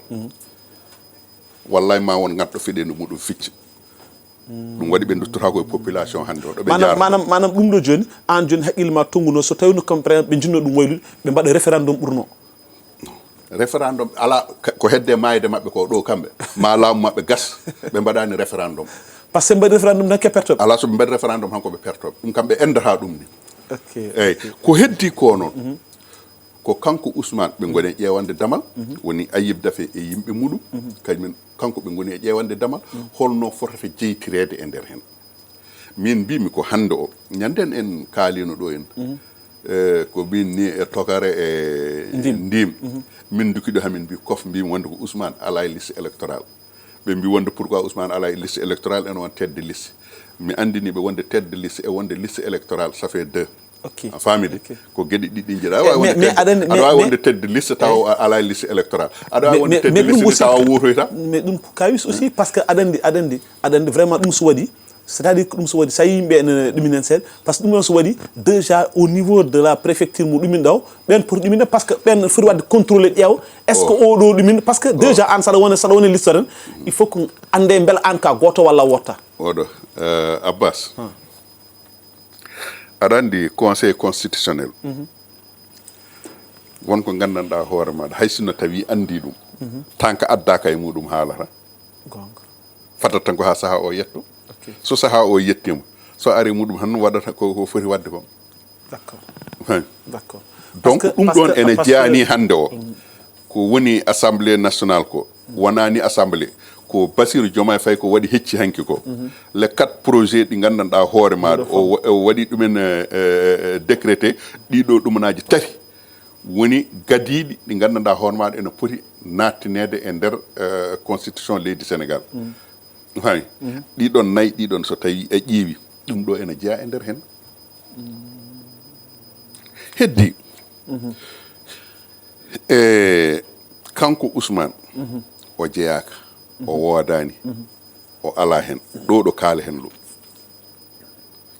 wallay ma won ngatɗo feɗendu muɗum ficci. Ɗum waɗi ɓe duttotako e population hannde o. Ɗo ɓe Maanaam, jaarata. Maanaam, maanaam ɗum ɗo jooni, aan jooni haqqille ma tonnguno, so tawino kam, par exemple, ɓe njiɗno ɗum waylude, ɓe mbaɗa référendum ɓurno. Référendum ala ka- ko hedde maayde maɓɓe ko ɗo kamɓe. Ma laamu maɓɓe gas, ɓe mbaɗani référendum. Par ce que ɓe mbaɗi référendum tan ke pertoɓe. Alaa, so ɓe mbaɗi référendum, hanko ɓe pertoɓe ɗum, kamɓe enndata ɗum ni. Ok. Eyyi, ko heddi ko noon, ko kanko Ousmane ɓe ngoni e ƴeewande damal, woni Ayib Dafe e yimɓe muɗum, kañumen, kanko ɓe ngoni e ƴeewande damal, holno fotata jeytireede e nder heen. Min mbimi ko hannde o, ñanden en kaalino ɗo en, eh, ko min ni e Tokare e Ndim. Ndim. Min ndukiɗo hamin mbi kof, mbimi wonde ko Ousmane alaa e liste électorale. Ɓe mbi wonde pourquoi Ousmane alaa e liste électorale, ene won tête de liste. Mi anndini ɓe wonde tête de liste e wonde liste électorale, ça fait deux. Ok. A faami de? Ok. Ko geɗe ɗiɗi ɗin jeeyi. Aɗa waawi Mais- wonde mais tête de- aɗa anndi- aɗa mais- waawi mais- wonde tête de liste tawa a alaa e liste électorale. Aɗa waawi wonde tête de liste ni tawa a wuutoyta. Mais ɗum ko kawis aussi, par ce que aɗa anndi, aɗa anndi, aɗa anndi vraiment ɗum so waɗi, c'est-à-dire ko ɗum so waɗi, so a yii yimɓe ene ɗuminen seeɗa, par ce que ɗum ɗon so waɗi, déjà au niveau de la préfecture mo ɗumin ɗo, ɓen poti ɗuminde, par ce que ɓen foti waɗde contrôlé, ƴeewa est ce que oɗo ɗumin, par ce que déjà an saɗa wona, saɗa wona liste tan, il faut que annde mbela an ka gooto walla wotta. Oɗo, eh, Abbas, aɗa anndi Conseil constitutionnel, won ko nganndanɗaa hoore maaɗa, hay sinno tawi anndi ɗum, tanka addaaka e muɗum haalata. Goonga. Fadata tan ko haa sahaa o yetto. Ok. So sahaa o yettiima, so ari muɗum tan waɗata ko, ko foti waɗde ko. D'accord. Hein. D'accord. Donc Parce que- ɗum parce ɗon que- ene parce que- jeyaani hannde o. Ko woni Assemblée nationale ko wonaani Assemblée, ko Bassirou Diomaye Faye ko waɗi hecci hanki ko. Les quatre projets ɗi nganndanɗaa hoore maaɗo o wa- o waɗi ɗumen, eh, eh, eh, décrété, ɗiɗo ɗumanaaji tati woni gadiiɗi ɗi nganndanɗaa hoore maaɗo ene poti nattineede e nder, eh, constitution leydi Sénégal. Hay. Ɗiɗon nayi ɗiɗon so tawi a ƴeewi, ɗum ɗo ene jeyaa e nder heen. Heddi. E kanko Ousmane, o jeyaaka, o woodaani, o alaa heen. Ɗo ɗo kaala heen ɗo.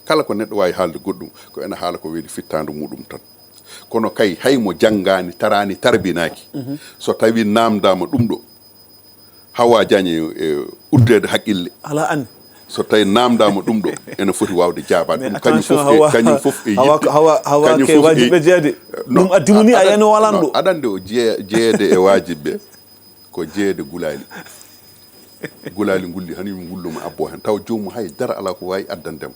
Kala ko neɗɗo waawi haalde goɗɗum, ko ene haala ko weeli fittaandu muɗum tan. Kono kay, hay mo janngaani, taraani, tarbinaaki, so tawi naamndaama ɗum ɗo, Hawa Diagne e, e uddeede haqqille. Alaa anndi. So tawi naamndaama ɗum ɗo, ene foti waawde jaabaade Mais ɗum. Kañum attention, fof e, Hawa- kañum fof e Hawa- yiɗde. Hawa- Hawa Kañum ke fof e- waajibɓe jeyaade. Non, Ɗum addi mo ni, a aɗa- yiyani o waalaano non, ɗo. Aɗa anndi o jeye-, jeyeede e waajibɓe, ko jeyeede gulaali. Gulaali ngulli, hani mi ngullumo abbo heen. Tawa joomum hay dara alaa ko waawi addandema.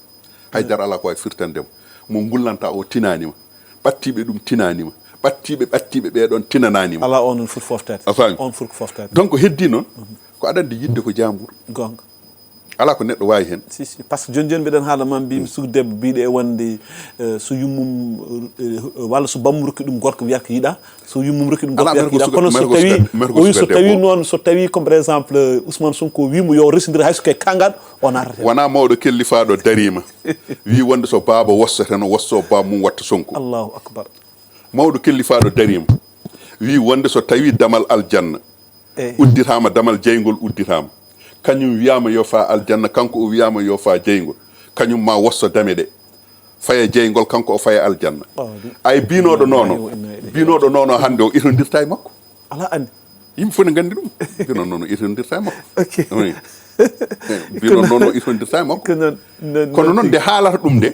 Hay dara alaa ko waawi firtandema. Mo ngullanta o tinaani ma. Ɓattiiɓe ɗum tinaani ma. Ɓattiiɓe, ɓattiiɓe ɓee ɗoon tinanaani ma. Alaa o noon foti foftaade. A faami? On foti ko foftaade. Donc heddii noon, ko aɗa anndi yiɗde ko jaambur. Goonga. Alaa ko neɗɗo waawi heen. Si, si. Par ce que jooni jooni mbiɗen haala ma mbimi sugu debbo biɗe e wonde, eh, so yummum, eh, walla so bammum rokki ɗum gorko wiyata ko yiɗa, so yummum rokki ɗum gorko Alaa, wiyata ko mere ko yiɗa. suka- Kono mere so ko tawi, suka- mere ko o wi suka so tawi debbo. Noon, so tawi comme par exemple, eh, Ousmane Sonko wi mo yo resondir hay so ke kangal, o narata heen. Wonaa mawɗo kellifaaɗo dariima, wi wonde so baaba wossete no wosso baaba mum watta Sonko. Allahu akbar. Mawɗo kellifaaɗo dariima, wi wonde so tawi damal aljanna Eh. udditaama, damal jeyngol udditaama, kañum wiyaama yo faa aljanna, kanko o wiyaama yo faa jeyngol, kañum ma wosso dame ɗe, faya jeyngol, kanko o faya aljanna. Oh, ɗum- Ay, binooɗo noono, Inna lillahi wa inna ilayhi binooɗo noono hannde o itondirta e makko. Alaa anndi. Yimɓe fof ne nganndi ɗum. Binooɗo noono itondirta e makko. Ok. Oui. Eh, binooɗo noono itondirta e makko. Ko noon, noon- Kono noon noon nde tigi. Haalata ɗum nde,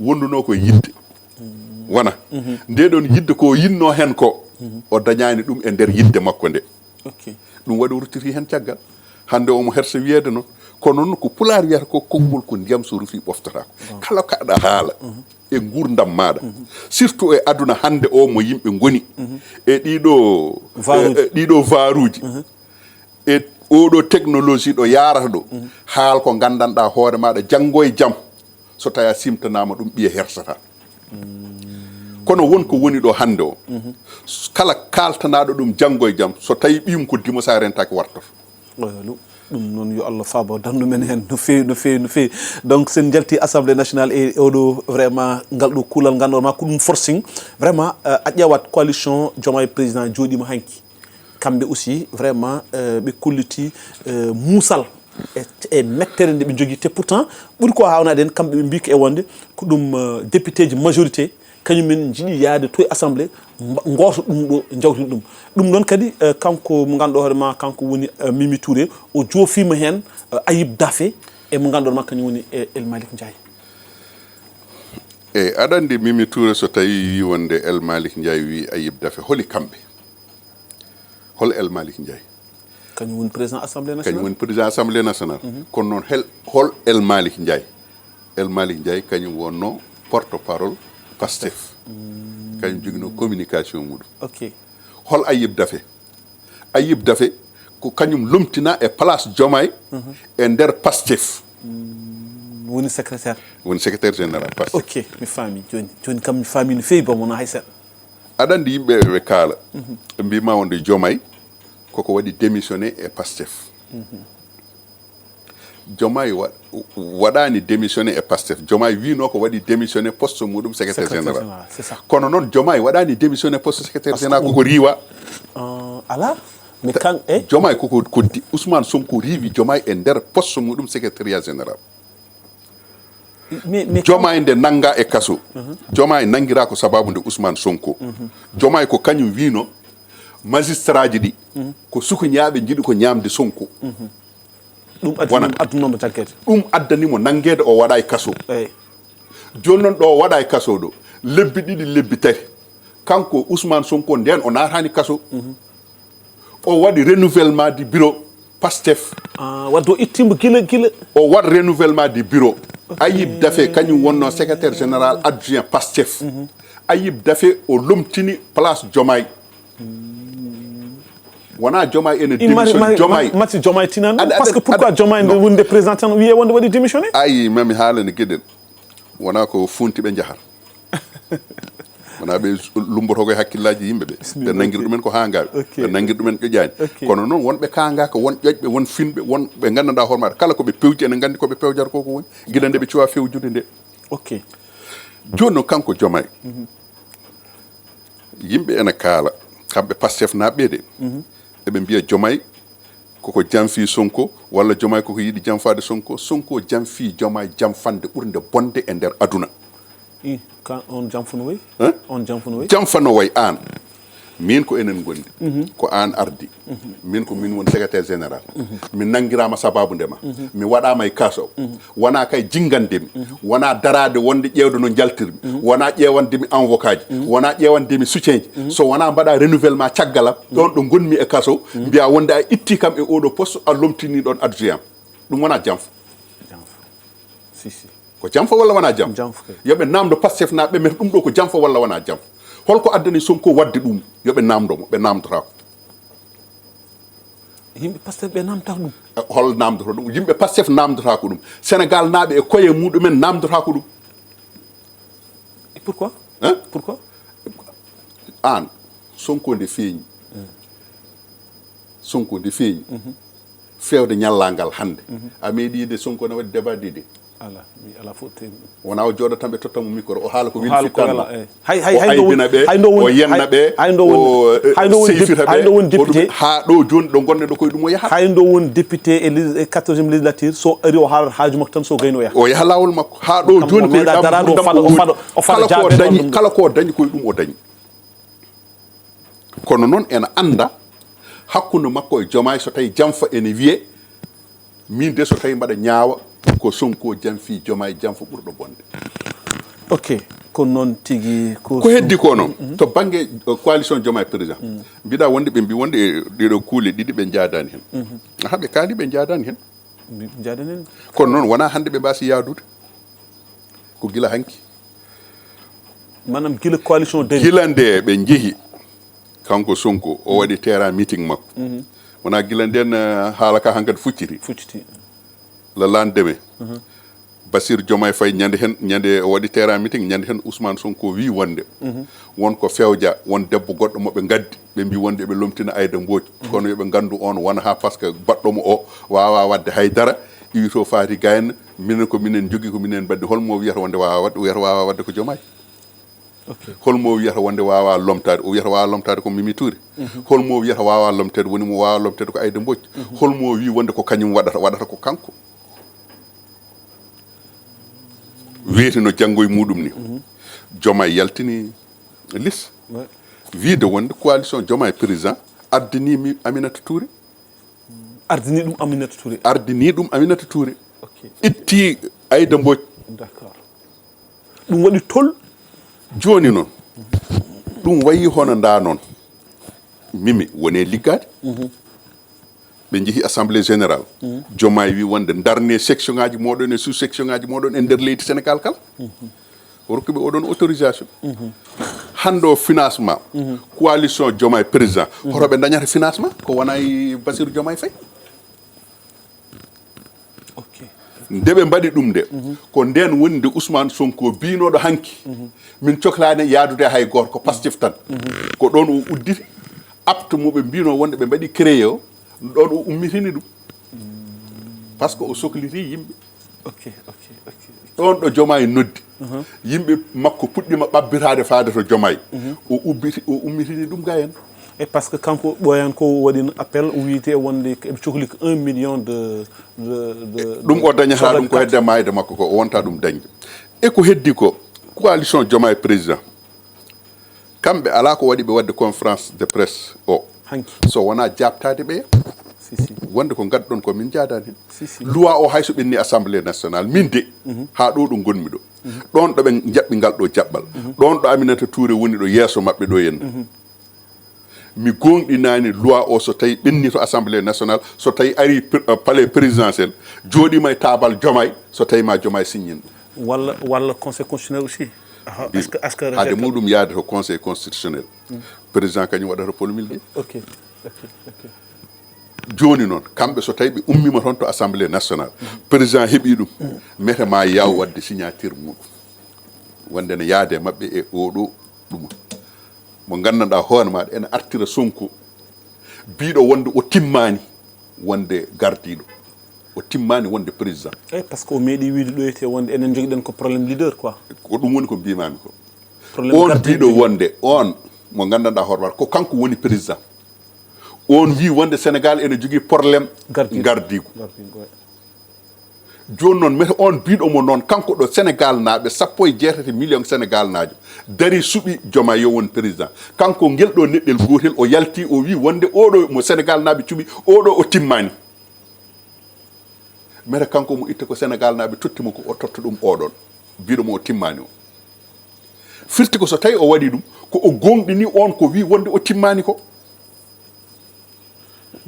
wondunoo ko yiɗde. Wona. Nde ɗoon yiɗde ko yinnoo heen ko, o dañaani ɗum e nder yiɗde makko nde. Ok. Ɗum waɗi o ruttiti heen caggal. Hannde omo hersa wiyeede noon. Kono noon ko Pulaar wiyata ko, konngol ko ndiyam so rufii ɓoftotaako. Kala ko aɗa haala e nguurndam maaɗa, surtout e aduna hannde o mo yimɓe ngoni, e ɗiɗo, Vaaruuji. E, e ɗiɗo vaaruuji, e oɗo technologie ɗo yaarata ɗo, haal ko nganndanɗaa hoore maaɗa, janngo e jam, so tawi a simtanaama ɗum, ɓiya hersata. Kono won ko woni ɗo hannde o, kala kaaltanaaɗo ɗum janngo e jam, so tawi ɓiyum ko dimo, so a rentaaki wartoto. Oyo, ɗum, ɗum noon yo Allah faabo dandu men heen no feewi, no feewi, no feewi. Donc, so en njalti Assemblée nationale e oɗo vraiment ngal ɗo kuulal ngannduɗon ma ko ɗum forcing. Vraiment, euh, a ƴeewat coalition Diomaye Président jooɗiima hanki. Kamɓe aussi, vraiment, euh, ɓe kolliti, euh, muusal e, e mettere nde ɓe njogii. Te pourtant, ɓuri ko haawnaade heen, kamɓe ɓe mbii ko e wonde ko ɗum, euh, député ji majorité, kañum en njiɗi yahde to e Assemblée, mba-, ngoota ɗum ɗo, njawtida ɗum. Ɗum noon kadi, eh, kanko mo ngannduɗaa hoore ma, kanko woni, eh, Mimi Touré, o joofiima heen, eh, Ayib Daffé, e mo ngannduɗaa ma, kañum woni, eh, El Malick Ndiaye. Eyi, aɗa anndi Mimi Touré so tawi wi wonde El Malick Ndiaye wi Ayib Daffé, holi kamɓe? Hol El Malick Ndiaye? Kañum woni président assemblée Kañum nationale. Woni président assemblée nationale. Kono noon hel hol El Malick Ndiaye? El Malick Ndiaye kañum wonno porte parole Pastef. Kañum joginoo communication muɗum. Ok. Hol Ayib Daffé? Ayib Daffé ko kañum lomtina e place Diomaye e nder Pastef. Woni secrétaire. Woni secrétaire général Pastef. Ok, mi faami jooni. Jooni kam mi faami no feewi, ba wona hay seeɗa. Aɗa anndi yimɓe ɓe kaala. Ɓe mbiima wonde Diomaye koko waɗi démissionné e Pastef. Diomaye wa- waɗaani démissionné e Pastef. Diomaye wiino ko waɗi démissionné poste muɗum secrétaire Secrétaire général. Général, c'est ça. Kono noon Diomaye waɗaani démissionné poste secrétaire général, koko riiwa. Euh, ala, mais kan e Diomaye koko ko di- Ousmane Sonko riiwi Diomaye e nder poste muɗum secrétariat général. mais mais Diomaye nde nannga e kaso. Diomaye nanngiraa ko sababu nde Ousmane Sonko. Diomaye ko kañum wiino magistraaji ɗi ko sukuñaaɓe njiɗi ko ñaamde Sonko. Ɗum addi wona ɗum addunooma jaggeede. Ɗum addani mo nanngeede, o waɗa e kaso. Eyi. Jooni noon ɗo o waɗa e kaso ɗo lebbi ɗiɗi, lebbi tati, kanko Ousmane Sonko ndeen o naataani kaso. O waɗi renouvellement du bureau Pastef. Ah, wadde o ittiimo gila gila. O waɗ renouvellement du bureau. Ayib Daffé kañum wonno secrétaire général adjoint Pastef. Ayib Daffé o lomtini place Diomaye. Wona Diomaye ene démission Diomaye. Mati Diomaye tinan ɗum. Aɗa- Parce que aɗa- pourquoi aɗa- Diomaye nde non. Wonde président tan wiyee wonde waɗi démissionné? Ayi, mami haalani geɗel. Wona ko funti ɓe njahar. Wona ɓe lumboto koye hakkillaaji yimɓe ɓe. Ɓe nangir ɗumen ko haangaaɓe. Ɓe nangir ɗumen ƴoƴaani. Kono noon wonɓe kaangaaka, won ƴoƴɓe, won finɓe, won ɓe nganndanɗaa hoore maɓɓe. Kala ko ɓe pewji enen nganndi ko ɓe pewjata ko ko woni. Gila nde ɓe cuwa fewjude nde. Ok. Jooni noon kanko Diomaye. Yimɓe ene kaala, kamɓe Pastef naaɓe de. Eɓe mbiya Diomaye koko janfi Sonko, walla Diomaye koko yiɗi janfaade Sonko. Sonko janfi Diomaye janfande ɓurnde bonde e nder aduna. I, ka on janfuno woy? Hein? On janfuno woy? Janfano way aan. Min ko enen ngondi. Ko aan ardi. Min ko min woni secrétaire général. Mi nanngiraama sababu ndema. Mi waɗaama e kaso. Wona kay jinngande mi. Wona daraade wonde ƴeewde no njaltirmi. Wona ƴeewande mi avocat ji. Wona ƴeewande mi soutien ji. So wona mbaɗa renouvellement caggal am. Ɗoon ɗo ngonmi e kaso. Mbiya wonde a itti kam e oɗo poste, a lomtini ɗoon adjoint am. Ɗum wona janfa. Si, si. Ko janfa walla wona janfa? Janfa kay. Yo ɓe naamndo Pastef naaɓe, mais ɗum ɗo ko janfa walla wona janfa? Holko addani Sonko waɗde ɗum? Yo ɓe naamndo mo, ɓe naamndotaako. Yimɓe Pastef ɓe naamndotaako ɗum. E hol naamndoto ɗum? Yimɓe Pastef naamndotaako ɗum. Senegal naaɓe e koye muɗumen naamndotaako ɗum. Et pourquoi? Hein? Pourquoi? Aan, Sonko nde feeñi. Sonko nde feeñi. Feewde ñallaagal hannde. A meeɗi yiide Sonko ne waɗi débat ɗiɗi? Ala, mi ala fof te. Wona o jooɗo tan ɓe totta mo micro, o haala ko weli Haala ko fittanno. Wela, eh. Hay, hay, O hay ndo aybina woni, ɓe, hay ndo o woni, yenna ɓe, hay ndo woni, o, eh, hay ndo woni seyfita dep-, hay ndo woni ɓe, o ɗum- député. Haa ɗo jooni ɗo ngonɗen ɗo koye ɗum o yaha. Hay ndo woni député e lé-, e quatorzième législature, so ari o haalat haaju makko tan, so gayno o yaha. O yaha laawol makko. Haa ɗo Kam jooni o koye meeɗa ɗam daraade, o ɗam faɗa, o woni. faɗa, o faɗa Kala ko jaabe dañi, ɗum. Kala ko dañi koye ɗum o dañi. Kono noon ena annda hakkunde makko e Diomaye, so tawi janfa ene wiye, min de so tawi mbaɗa ñaawa ko Sonko janfi Diomaye, janfa ɓurɗo bonde. Ok, ko noon tigi ko. Ko heddi ko noon, to bannge, uh, coalition Diomaye président, mbiɗa wonde ɓe mbi wonde e ɗeɗo kuule ɗiɗi ɓe njaadaani heen. Aha, ɓe kaali ɓe njaadaani heen. Mbi-, njaaden heen. Kono noon wona hannde ɓe mbaasi yaadude. Ko gila hanki. Maanaam gila coalition o dañi. Gila nde ɓe njehi, kanko Sonko, o waɗi terrain meeting makko. Wona gila nden, eh, haala ka hankadi fucciti. Fucciti. Le lendemain, Bassirou Diomaye Faye ñande heen, ñande o waɗi terrain meeting, ñande heen Ousmane Sonko wi wonde won ko fewja, won debbo goɗɗo mo ɓe ngaddi, ɓe mbi wonde ɓe lomtina Aïda Mbodj. Kono yo ɓe nganndu on wona ha, parce que baɗɗo mo o waawa waɗde haydara, iwi to faati gayna, minen ko minen njogi, ko minen mbaɗdi. Holmo wiyata wonde waawa waɗde? O wiyata waawa waɗde ko Diomaye. Ok. Holmo wiyata wonde waawa lomtaade? O wiyata waawa lomtaade ko Mimi Touré. Holmo wiyata waawa lomtaade? Woni mo waawa lomtaade ko Aïda Mbodj. Holmo wi wonde ko kañum waɗata? Waɗata ko kanko. Weeti no janngo e muɗum ni. Diomaye yaltini liste. Ouais. Wiide wonde coalition Diomaye président ardini mi Aminata Touré. Ardini ɗum Aminata Touré. Ardini ɗum Aminata Touré. Ok. Itti Aïda Mbodj. D'accord. Ɗum waɗi tol. Jooni noon, ɗum wayi hono nda noon. Mimi woni e liggaade. Ɓe njehi assemblée générale. Jomaay wi wonde ndarne section ngaji moɗon e sous section ngaji moɗon e nder leydi Sénégal kala. O rokki ɓe oɗon autorisation. Hannde o financement, coalition Jomaay président, hoto ɓe dañata financement ko wona e Bassirou Jomaay Faye. Ok. Nde ɓe mbaɗi ɗum nde, ko nden woni nde Ousmane Sonko biinoɗo hanki, min coklaani yaadude hay gooto, ko Pastef tan. Ko ɗon o udditi, apte mo ɓe mbino wonde ɓe mbaɗi créé o, ɗon o ummitini ɗum. Parce que o sokliti yimɓe. Ok, ok, ok. Ɗon ɗo Jomaay noddi. Yimɓe makko puɗɗima ɓabbitaade faade to Jomaay. O ubbiti, o ummitini ɗum gayen. E parce que kanko ɓooyan ko waɗino appel, o wiyete wonde eɓe cokli ko un million de, de, de Ɗum o dañata soble ɗum ko carte. Hedde maayde makko ko o wonta ɗum dañde. E ko heddi ko coalition Jomaay président. Kamɓe alaa ko waɗi ɓe waɗde conférence de presse o. Hanki. So wonaa jaabtaade ɓe. Si, si. Wonde ko ngadduɗon ko min njaadaani heen. Si, si. Loi o hay so ɓenni assemblée nationale, min de, haa ɗo ɗo ngonmi ɗo. Ɗon ɗo ɓe jaɓɓi ngal ɗo jaɓɓal. Ɗon ɗo Aminata Touré woni ɗo yeeso maɓɓe ɗo henna. Mi goongɗinaani loi o so tawi ɓenni to assemblée nationale, so tawi ari pr- euh, palais présidentiel, jooɗima e taabal Jomaay, so tawi ma Jomaay signin ɗum. Walla, walla conseil constitutionnel aussi. Aha, est-ce que, est-ce que Hade muɗum yaade to conseil constitutionnel, président kañum waɗata promulgué. Ok, ok, ok. Jooni noon, kamɓe so tawi ɓe ummima toon to assemblée nationale, président heɓi ɗum, mete ma yaw waɗde signature muɗum. Wonde ne yaade maɓɓe e oɗo ɗuma. Mo nganndanɗaa hoore maɗa ene artira Sonko, biɗo wonde o timmani wonde gardiɗo. O timmani wonde président. Eyi, parce que o meeɗi wiide ɗo ete wonde enen jogiɗen ko problème leader quoi. Ko ɗum woni ko mbimami ko. Problème On gardiɗo biɗo jogi. Wonde, on mo nganndanɗaa hoore maɗa ko kanko woni président. On wi wonde Sénégal ene jogii problème Gardiɗo. Gardigu. Gardiɗo, ouais. Jooni noon, mete on biɗo mo noon, kanko ɗo Sénégal naaɓe sappo e jeetati million Sénégal naajo dari suɓi Jomaay yo won président. Kanko ngel ɗo neɗɗel gootel o yalti o wi wonde oɗo mo Sénégal naaɓe cuɓi, oɗo o timmani. Mete kanko mo itta ko Sénégal naaɓe totti mo ko o totta ɗum oɗon. Biɗo mo o timmani o. Firti ko so tawi o waɗi ɗum, ko o goongɗini on ko wi wonde o timmani ko.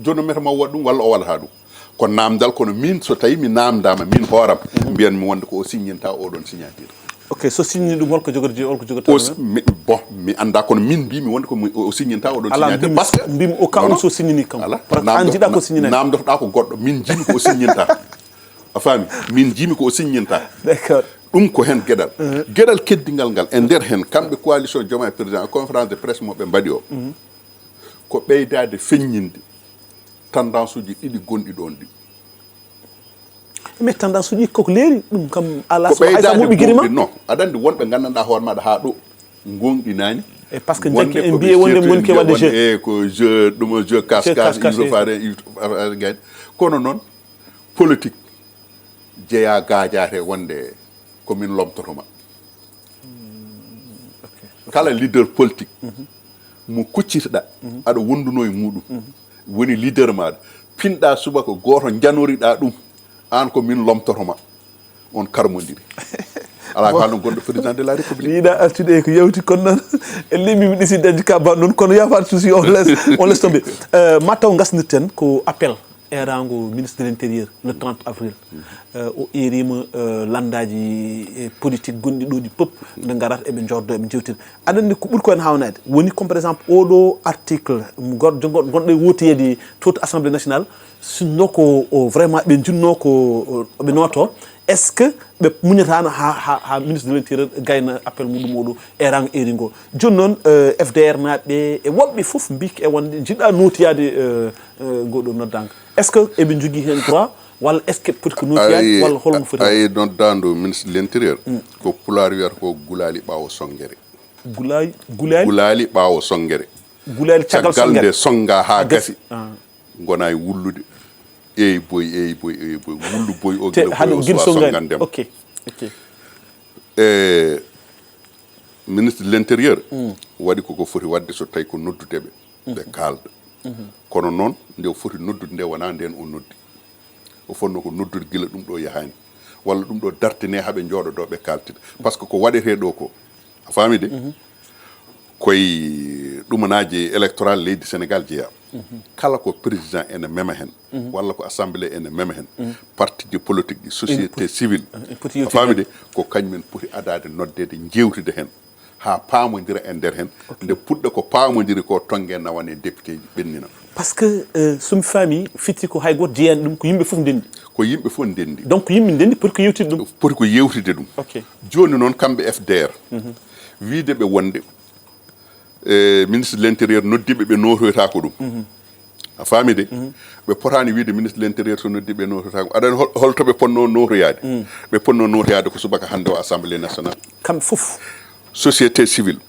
Jooni mete ma o waɗ ɗum walla o waɗata ɗum. Ko namdal, kono min so tawi mi namdama min hooram, mbiyanmi wonde ko o signanta oɗon signature. Ok, so signi ɗum holko jogata, holko jogata O s- mi- bon, mi annda kono min mbimi wonde ko mi- o signanta oɗon Ala signature mbimi, parce que mbimi o ka Non, on non. So signini kanko. Ala. Parce que Namdo- an jiɗa ko na- signini. Namdotoɗa ko goɗɗo, min jimi ko o signanta. A faami? Min jimi ko o signanta. D'accord. Ɗum ko heen geɗal. Geɗal keddigal ngal e nder heen kamɓe coalition Jomaay président e conférence de presse mo ɓe mbaɗi o. Ko ɓeydaade feññinde tendance uji ɗiɗi gonɗi ɗon ɗi. Mais tendance uji koko leeri ɗum kam ala Ko so hay sa ɓeydaade moɓi guiri ma. Gonɗi, non, aɗa anndi wonɓe nganndanɗaa hoore maɗa haa ɗo gonɗinaani. E parce que Wonde janki en ko mbiye wonde ɓe woni ke waɗde jeu. E ko jeu ɗum o jeu cache cache Cache-cache, iwto faade iwto faade gayde. Kono noon politique jeyaa gaajaate wonde ko min lomtoto ma. Kala leader politique mo kuccitoɗa aɗa wonduno e muɗum woni leader maɗa, pinɗa subaka gooto janoriɗa ɗum, an ko min lomtoto ma. On karmodiri. Ala ko haalno gonɗo président de la république. Mi yiɗa artude e ko yawti kono noon en limimi ɗisi dañde ka ba noon kono yafaade souci on les on les tombe. Euh, ma taw gasnirten ko appel erango ministre de l'intérieur le trente avril. Euh, o erima euh, landaji e politique gonɗi ɗo ɗi pop nde garata eɓe joddo eɓe jewtira. Aɗa anndi ko ɓuri ko en hawnade woni comme par exemple oɗo article mo goɗɗo gonɗo e wotoyeede to to assemblée nationale sinno ko o vraiment ɓe jinno ko ɓe noto est ce que ɓe muñatano ha ha ha ministre de l'intérieur gayna appel muɗum oɗo e rang eri ngo. Joni noon euh, F D R naɓe e woɓɓe fof mbiki e wonde jiɗa notiyade euh, euh, ngoɗo noddanga est ce que eɓe jogui hen droit walla est ce que poti ko notiyade walla holmo foti? Ay noddanɗo ministre de l'intérieur ko pulaar wiyata ko gulali ɓawo songere. Gulali gulali gulali ɓawo songere. Gulali caggal songere nde songa ha gasi. Gona e wullude. Eyi boy eyi boy eyi boy wullu boy o gila boy o suwa songandema. Ok ok. E ministre de l'intérieur waɗi koko foti waɗde so tawi ko noddudeɓe ɓe kalda. Kono noon nde o foti noddude nde wona nden o noddi. O fonno ko noddude gila ɗum ɗo yahani walla ɗum ɗo dartine haɓe jooɗodo ɓe kaltida. Parce que ko waɗete ɗo ko a faami de. Koye ɗumanaji électoral leydi Sénégal jeeya. Kala ko président ene mema heen, walla ko assemblée ene mema heen, parti ji politique ɗi, société civile, a faami de, ko kañumen poti adaade, noddeede, njeewtide heen, haa paamondira e nder heen. Nde puɗɗa ko paamondiri ko, tonnge nawane député ji, ɓennina. Parce que, euh, so mi faami, fitti ko hay gooto jeyaani ɗum, ko yimɓe fof ndenndi. Ko yimɓe fof ndenndi. Donc, ko yimɓe ndenndi poti ko yewtide ɗum. Poti ko yewtide ɗum. Ok. Jooni noon, kamɓe F D R, wiyde ɓe wonde, e ministre de l'intérieur noddiiɓe, ɓe nootoytaako ɗum. A faami de? Ɓe potaani wiyde ministre de l'intérieur so noddiiɓe, ɓe nootoytaako. Aɗa anndi hol-, holto ɓe potnoo nootoyaade? Ɓe potnoo nootoyaade ko subaka hannde o Assemblée nationale. Kamɓe fof. Société civile,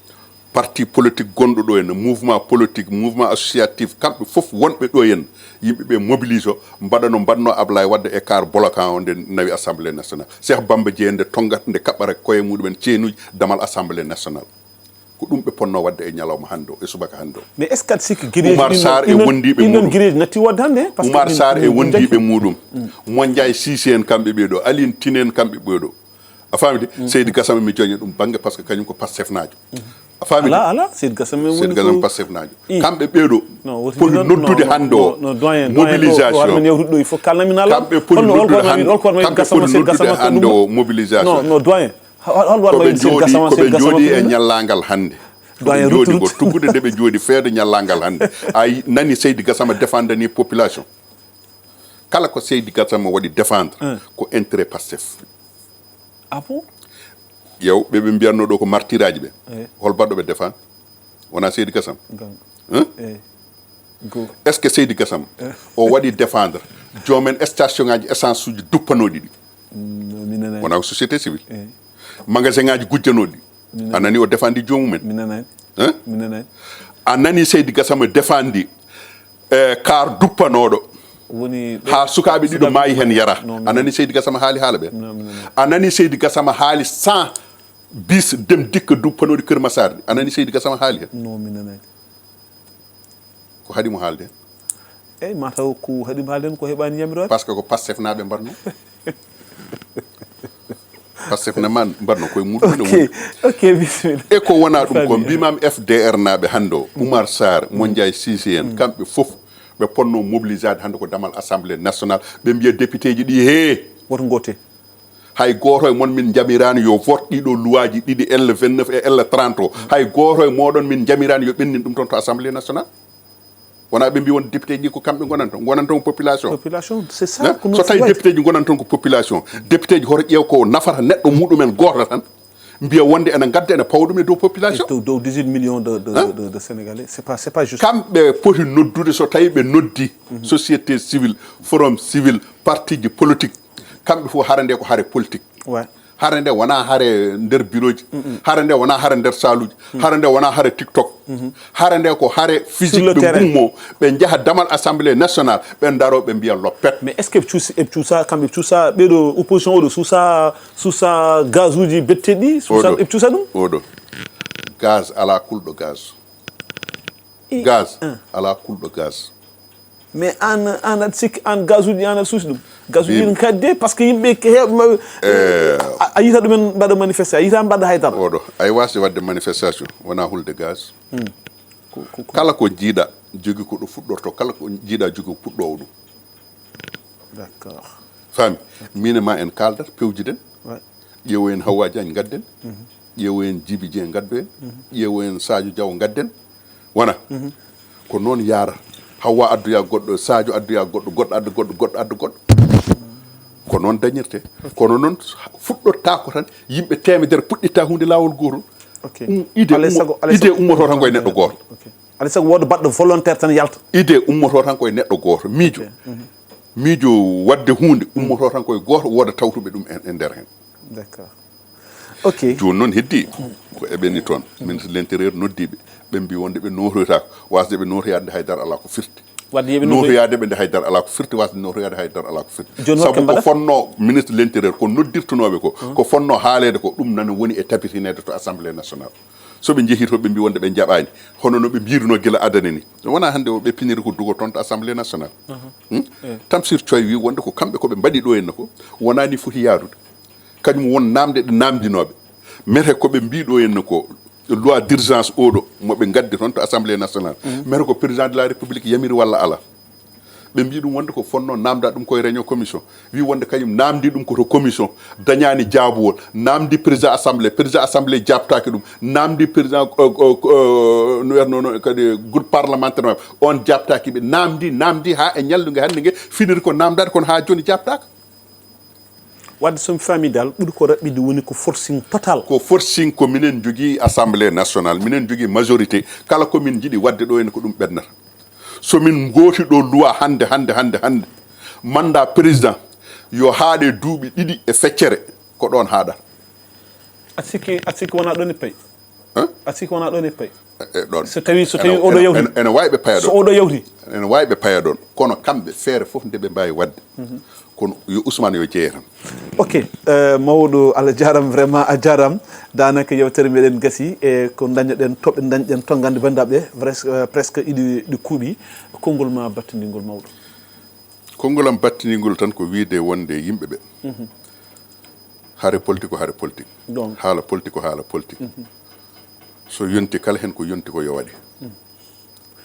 parti politique gonɗo ɗo henna, mouvement politique, mouvement associatif, kamɓe fof wonɓe ɗo henna, yimɓe ɓe mobilise o, mbaɗa no mbaɗnoo Ablaye Wade e quart bloquant o nde nawi Assemblée nationale. Cheikh Bamba Dièye nde tonngat, nde kaɓɓata koye muɗumen ceenuuji damal Assemblée nationale. Ko ɗum ɓe potnoo waɗde e ñalawma hannde o, e subaka hannde o. Mais est-ce que aɗa sikki Guédé Oumar Sarr e wondiiɓe muɗum. Guédé natti waɗde hannde, parce que Oumar Sarr e wondiiɓe muɗum. Mondiaye Cissé en, kamɓe ɓee ɗo, Aline Tine en, kamɓe ɓee ɗo. A faami de? Seydi Gassama, mi joña ɗum bannge, parce que kañum ko Pastefnaajo. A faami de? Ala, ala, Seydi Gassama woni Seydi Gassama ko Pastefnaajo. Kamɓe ɓee ɗo poti noddude hannde o mobilisation. Kamɓe poti noddude, kamɓe poti noddude hannde o mobilisation. Non, non, doyen. Hol, hol, hol, ko ɓe jooɗi, ko ɓe jooɗi e ñallaagal hannde. Ko ɓe jooɗi ko tuggude nde ɓe jooɗi feedo ñallaagal hannde. A yi-, nani Seydi Gassama défendani population. Kala ko Seydi Gassama waɗi défendre, ko intérêt Pastef. Ah bon? Yew, ɓe, ɓe mbiyatnoo ɗo ko martiraaji ɓe. Eh. Hol baɗɗo ɓe défendre? Wonaa Seydi Gassama? Hein? Eh. Go. Est-ce que Seydi Gassama o waɗi défendre joomen station ngaaji essence uji duppanooɗi ɗi? Mm, mi nanaani. Wonaa ko société civile. Eh. Magasin ngaaji gujjanooɗi. Mi nanaani. A nani o défendi joomumen? Mi nanaani. Hein? Mi nanaani. A nani Seydi Gassama défendi, eh, car duppanooɗo? Woni haa sukaaɓe ɗiɗo maayi heen yara. Non, mi nanaani. A nani Seydi Gassama haali haala ɓeen? Non, mi nanaani. A nani Seydi Gassama haali cent bis dem dikka duppanooɗi Kër Massar ɗi? A nani Seydi Gassama haali heen? Non, mi nanaani. Ko haɗi mo haalde? Eyi, mataw ko haɗi mo haalde ko heɓaani yamiroore. Parce que ko Pastefnaaɓe mbaɗnoo. Pastef ne man mbaɗnoo koye muɗum ne woni. Ok, ok, bisimilla. E ko wonaa ɗum ko, mbimam F D R naaɓe hannde o, Oumar Sarr, Mondiaye Cissé en, kamɓe fof, ɓe potnoo mobilisaade hannde ko damal Assemblée nationale, ɓe mbiya député ji ɗi, hee. Woto ngoote. Hay gooto e mon min njamiraani yo vote ɗiɗo luwaaji ɗiɗi, L vingt-neuf e L trente o. Hay gooto e mooɗon min njamiraani yo ɓennin ɗum toon to Assemblée nationale. Wonaa ɓe mbi won député ji ko kamɓe ngonanta, ngonanta ko population. Population, c'est ça. Hein? Ko noon. So tawi foti waɗde. Député ji ngonanta ko population, député ji hoto ƴeew ko nafata neɗɗo muɗumen gooto tan, mbiya wonde ene ngadda, ene pawa ɗum e dow population. E dow, dow dix-huit millions de, de, hein? De, de Sénégalais, c'est pas, c'est pas juste. Kamɓe poti noddude, so tawi ɓe noddi société civile, forum civil, parti ji politique, kamɓe fof hare nde ko hare politique. Ouais. Hare nde wonaa hare nder bureau ji. Hare nde wonaa hare nder saluuji. Hare nde wonaa hare TikTok. Hare nde ko hare physique. Sur le terrain. Ɓe ngummo, ɓe njaha damal Assemblée nationale, ɓe ndaro, ɓe mbiya loppet. Mais est-ce que ɓe cuusi, ɓe cuusa, kamɓe ɓe cuusa, ɓeɗo opposition oɗo suusa, suusa gazuji betteɗi, suusa, oɗo, ɓe cuusa ɗum? Oɗo. Gaz, alaa kulɗo gaz. I- Gaz, ah. Alaa kulɗo gaz. Mais aan, aan aɗa sikki aan gazuji, aan aɗa suusi ɗum? Gazuji ɗin kadde, parce que yimɓe ke-, heew-, ma-, eh, a, a yiyta ɗumen mbaɗa manifesté, a yiyta mbaɗa haydara. Oɗo, ay waasde waɗde manifestation, wonaa hulde gaz. Hmm. Ko, ko, ko. Kala ko jiiɗa, jogi ko ɗo fuɗɗorto, kala ko jiiɗa, jogi ko puɗɗoowo ɗum. D'accord. Faami? Min e ma en kaaldat, pewjiden. Ouais. Ƴeewoyen Hawwa Diagne, ngadden. Ƴeewoyen Djiby Dieng, ngaddoyen. Ƴeewoyen Sadio Diaw, ngadden. Wona? Ko noon yaarata. Hawwa addoya goɗɗo, Sadio addoya goɗɗo, goɗɗo adda goɗɗo, goɗɗo adda goɗɗo. Ko noon dañirte. Kono noon fuɗɗottaako tan, yimɓe teemedere puɗɗitta huunde laawol gootol. Ok. Um, idée ummo-, idée ummotoo tan ko e neɗɗo gooto. Ok. Alaa sago wooda baɗɗo volontaire tan yalta. Idée ummotoo tan ko e neɗɗo gooto. Miijo. Ok. Miijo waɗde huunde ummotoo tan ko e gooto, wooda tawtuɓe ɗum e, e nder heen. D'accord. Ok. Jooni noon heddi ko eɓeni toon. Ministre de l'intérieur noddiiɓe. Ɓe mbi wonde ɓe nootoytaako. Wasde ɓe nootoyaade nde haydara alaa ko firti. Wadde yeɓe nootoy- Nootoyaade ɓe nde haydara alaa ko firti, wasde nootoyaade haydara alaa ko firti. Jooni sabu ko mbaɗa? Fonnoo ministre de l'intérieur, ko noddirtunooɓe ko, ko fonnoo haaleede ko, ɗum nana woni e tabitineede to Assemblée nationale. So ɓe njehii to, ɓe mbi wonde ɓe njaɓaani. Hono no ɓe mbiirunoo gila adana ni. Wonaa hannde o ɓe piniri ko dugo toon to Assemblée nationale. Hmm? Eh. Tamsir Coy wi wonde ko kamɓe ko ɓe mbaɗi ɗo henna ko, wonaa ni foti yaarude. Kañum won naamnde ɗe naamndinooɓe. Mete ko ɓe mbii ɗo henna ko, Loi d'urgence oɗo moɓe gaddi toon to assemblée nationale, mere ko président de la république yamiri walla ala? Ɓe mbi ɗum wonde ko fonno namda ɗum koye réunion commission, wi wonde kañum namdi ɗum ko to commission, dañani jaabuwol, namdi président assemblée, président assemblée jabtaki ɗum, namdi président no wiyatno kadi groupe parlementaire maɓɓe, on jabtaki ɓe, namdi namdi ha e ñallugue hande ngue finiri ko namdade, kono ha joni jabtaka. Wadde somi faami dal, ɓuri ko raɓɓiɗi woni ko forcing total. Ko forcing, ko minen jogii assemblée nationale, minen jogii majorité. Kala ko min njiɗi waɗde ɗo ene ko ɗum ɓennata. So min ngooti ɗo loi hannde hannde hannde hannde, mandat président yo haaɗe duuɓi ɗiɗi e feccere, ko ɗoon haaɗata. A sikki a sikki wona ɗon e pay. A sikki wona ɗon e pay. E ɗon so tawi so tawi oɗo yawti ene wawi ɓe paya ɗon. So oɗo yawti ene wawi ɓe paya ɗon, kono kamɓe feere fof nde ɓe mbawi wadde, kono yo Ousmane yo jeeye tan. Ok. Mawɗo, Allah jarama, vraiment a jarama. Danaka yewtere meɗen gasi e ko dañoɗen toɓɓe dañɗen to gande bandiraɓe, presque iɗi ɗi kuuɓi. Konngol ma battiningol, mawɗo. Konngol am battiningol tan ko wiide wonde yimɓe ɓe, hare politique ko hare politique. Haala politique ko haala politique. So yonti kala hen ko yonti ko yo waɗe.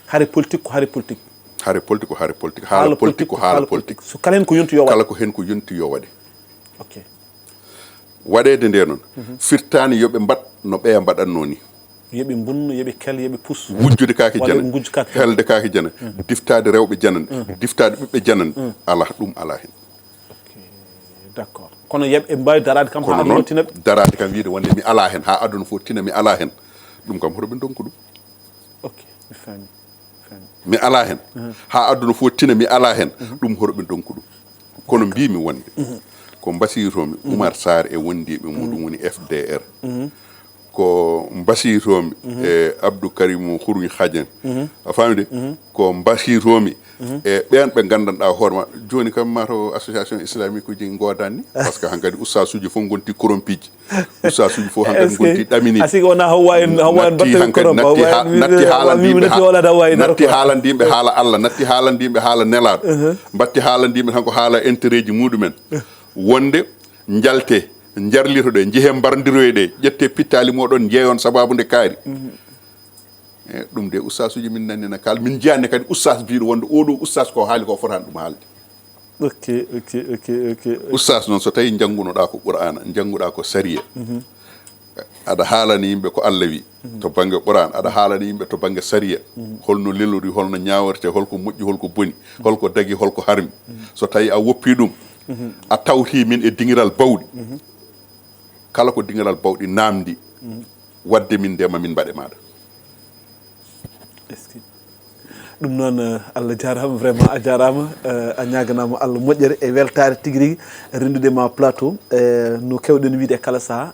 Hare politique ko hare politique. Hare politique ko hare politique. Haala politique ko haala politique. So kala hen ko yonti yo waɗe. Kala ko hen ko yonti yo waɗe. Ok. Waɗeede nde noon, firtaani yo ɓe mbaɗ no ɓeya mbaɗatnoo ni. Yo ɓe mbunno, yo ɓe kel, yo ɓe pus. Wujjude kaake janane, helde kaake janane, diftaade rewɓe janane, diftaade ɓiɓɓe janane, alaa, ɗum alaa heen. D'accord. Kono yo ɓe mbaawi daraade kam haa aduna tina ɓe. Daraade kam wiyde wonde mi alaa heen, haa aduna fof tina mi alaa heen, ɗum kam hoto ɓe ndonku ɗum. Ok, mi faami. Mi alaa heen, haa aduna fof tina mi alaa heen, ɗum hoto ɓe ndonku ɗum. Kono mbiimi wonde ko mbasiyotoomi Oumar Sarr e wondiiɓe mum, ɗum woni F D R. Ko mbasiyotoomi e Abdou Karim Khouroui Khadian. A faami de? Ko mbasiyotoomi e ɓeen ɓe nganndanɗaa hoore ma. Jooni kam mataw association islamique uji ngoodani. Par ce que hankadi ustaasuuji fof ngonti corrompuiji. Ustaasuuji fof hankadi ngonti ɗamini. Asigi wona hawa en hawa en batte korom. Natti haalande yimɓe haala Allah, natti haalande yimɓe haala nelaaɗo. Mbatti haalande yimɓe tan ko haala intérêt ji muɗumen. Wonde njalte, njarlitoɗe, njehe mbardiroye ɗe, ƴette pittaali moɗon, njeeyon sababu nde kaari. E ɗum de ustaasuuji min nanni na kaal, min njiyaani kadi ustaas biiɗo wonde oɗo ustaas ko haali ko fotaani ɗum haalde. Ok, ok, ok, ok. Ustaas noon so tawi njanngunoɗaa ko Qur'aana, njannguɗaa ko sariya. Aɗa haalani yimɓe ko Allah wi to bannge Qur'aan, aɗa haalani yimɓe to bannge sariya. Holno lelori, holno ñaawertee, holko moƴƴi, holko boni, holko dagi, holko harmi. So tawi a woppi ɗum, a tawti min e dingiral bawɗi. Kala ko dingiral bawɗi namdi, wadde min nde ma min mbaɗe maɗa. Ɗum noon, Allah jarama, vraiment a jarama. A ñaganama Allah moƴƴere e weltare tigi rigi rendude ma plateau. No kewɗen wiide kala saaha,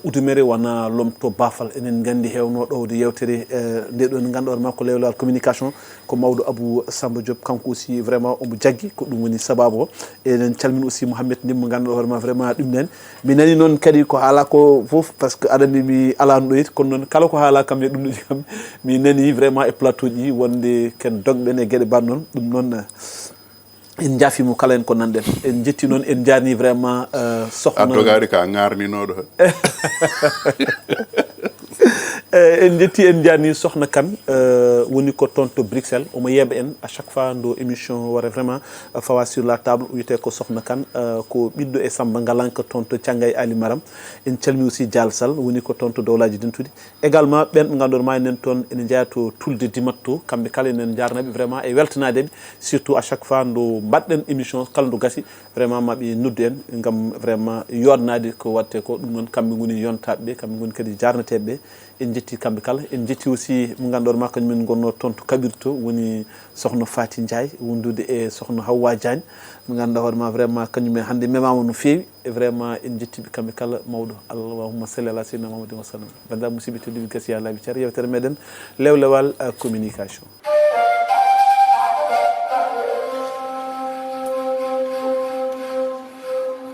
udumere wona lomto bafal. Enen gandi hewno ɗowde yewtere nde ɗo, nde ganduɗa ma ko lewlewal communication, ko mawɗo Abou Samba Diop, kanko aussi vraiment omo jaggi, ko ɗum woni sababu o. Eɗen calmina aussi Mouhamed Ndim mo ganduɗa hoorema vraiment ɗum nen. Mi nani noon kadi ko haala ko fof, par ce que aɗa andi mi alano ɗo yit, kono noon kala ko haala kam e ɗum ɗoji kam mi nani vraiment e plateau ji wonde ken dogɓen e gueɗe mbaɗ noon. Ɗum noon en jaafimo kala en ko nanɗen. En jetti noon, en jarni vraiment sohna. A dogari ka garninoɗo. Eh, en jetti, en jarni sohna Kane, eh, woni ko toon to Bruxelles. Omo yeeɓa en à chaque fois ndo émission wara vraiment, eh, fawa sur la table, wiyete ko sohna Kane, eh, ko ɓiɗɗo e Samba Ngalanka toon to Cangay Ali Maram. En calmi aussi Dial Sall, woni ko toon to Dowlaji Dentuɗi. Également ɓen ɓe ganduɗa ma enen toon ene jeeya to Tulde Dimat to, kamɓe kala enen jarnaɓe vraiment e weltanadeɓe, surtout à chaque fois ndo mbaɗɗen émission kala ndo gasi. Vraiment maɓe noddu en ngam vraiment yodnade ko watte ko. Ɗum noon kamɓe ngoni yontaɓe ɓe, kamɓe ngoni kadi jarneteɓe ɓe. En jetti kamɓe kala. En jetti aussi mo ganduɗa ma kañum en gonno toon to Kaɓirto, woni sohna Fati Ndiaye wondude e sohna Hawwa Diagne, mo ganduɗa hoore ma vraiment kañum en hande memama no feewi. E vraiment en jettiɓe kamɓe kala mawɗo. Allahumma salli ala sayyidina Muhammadin wa sallam. Bandiraɓe musidɓe tedduɓe, gasi ya laaɓi car yewtere meɗen lewlewal, eh, communication.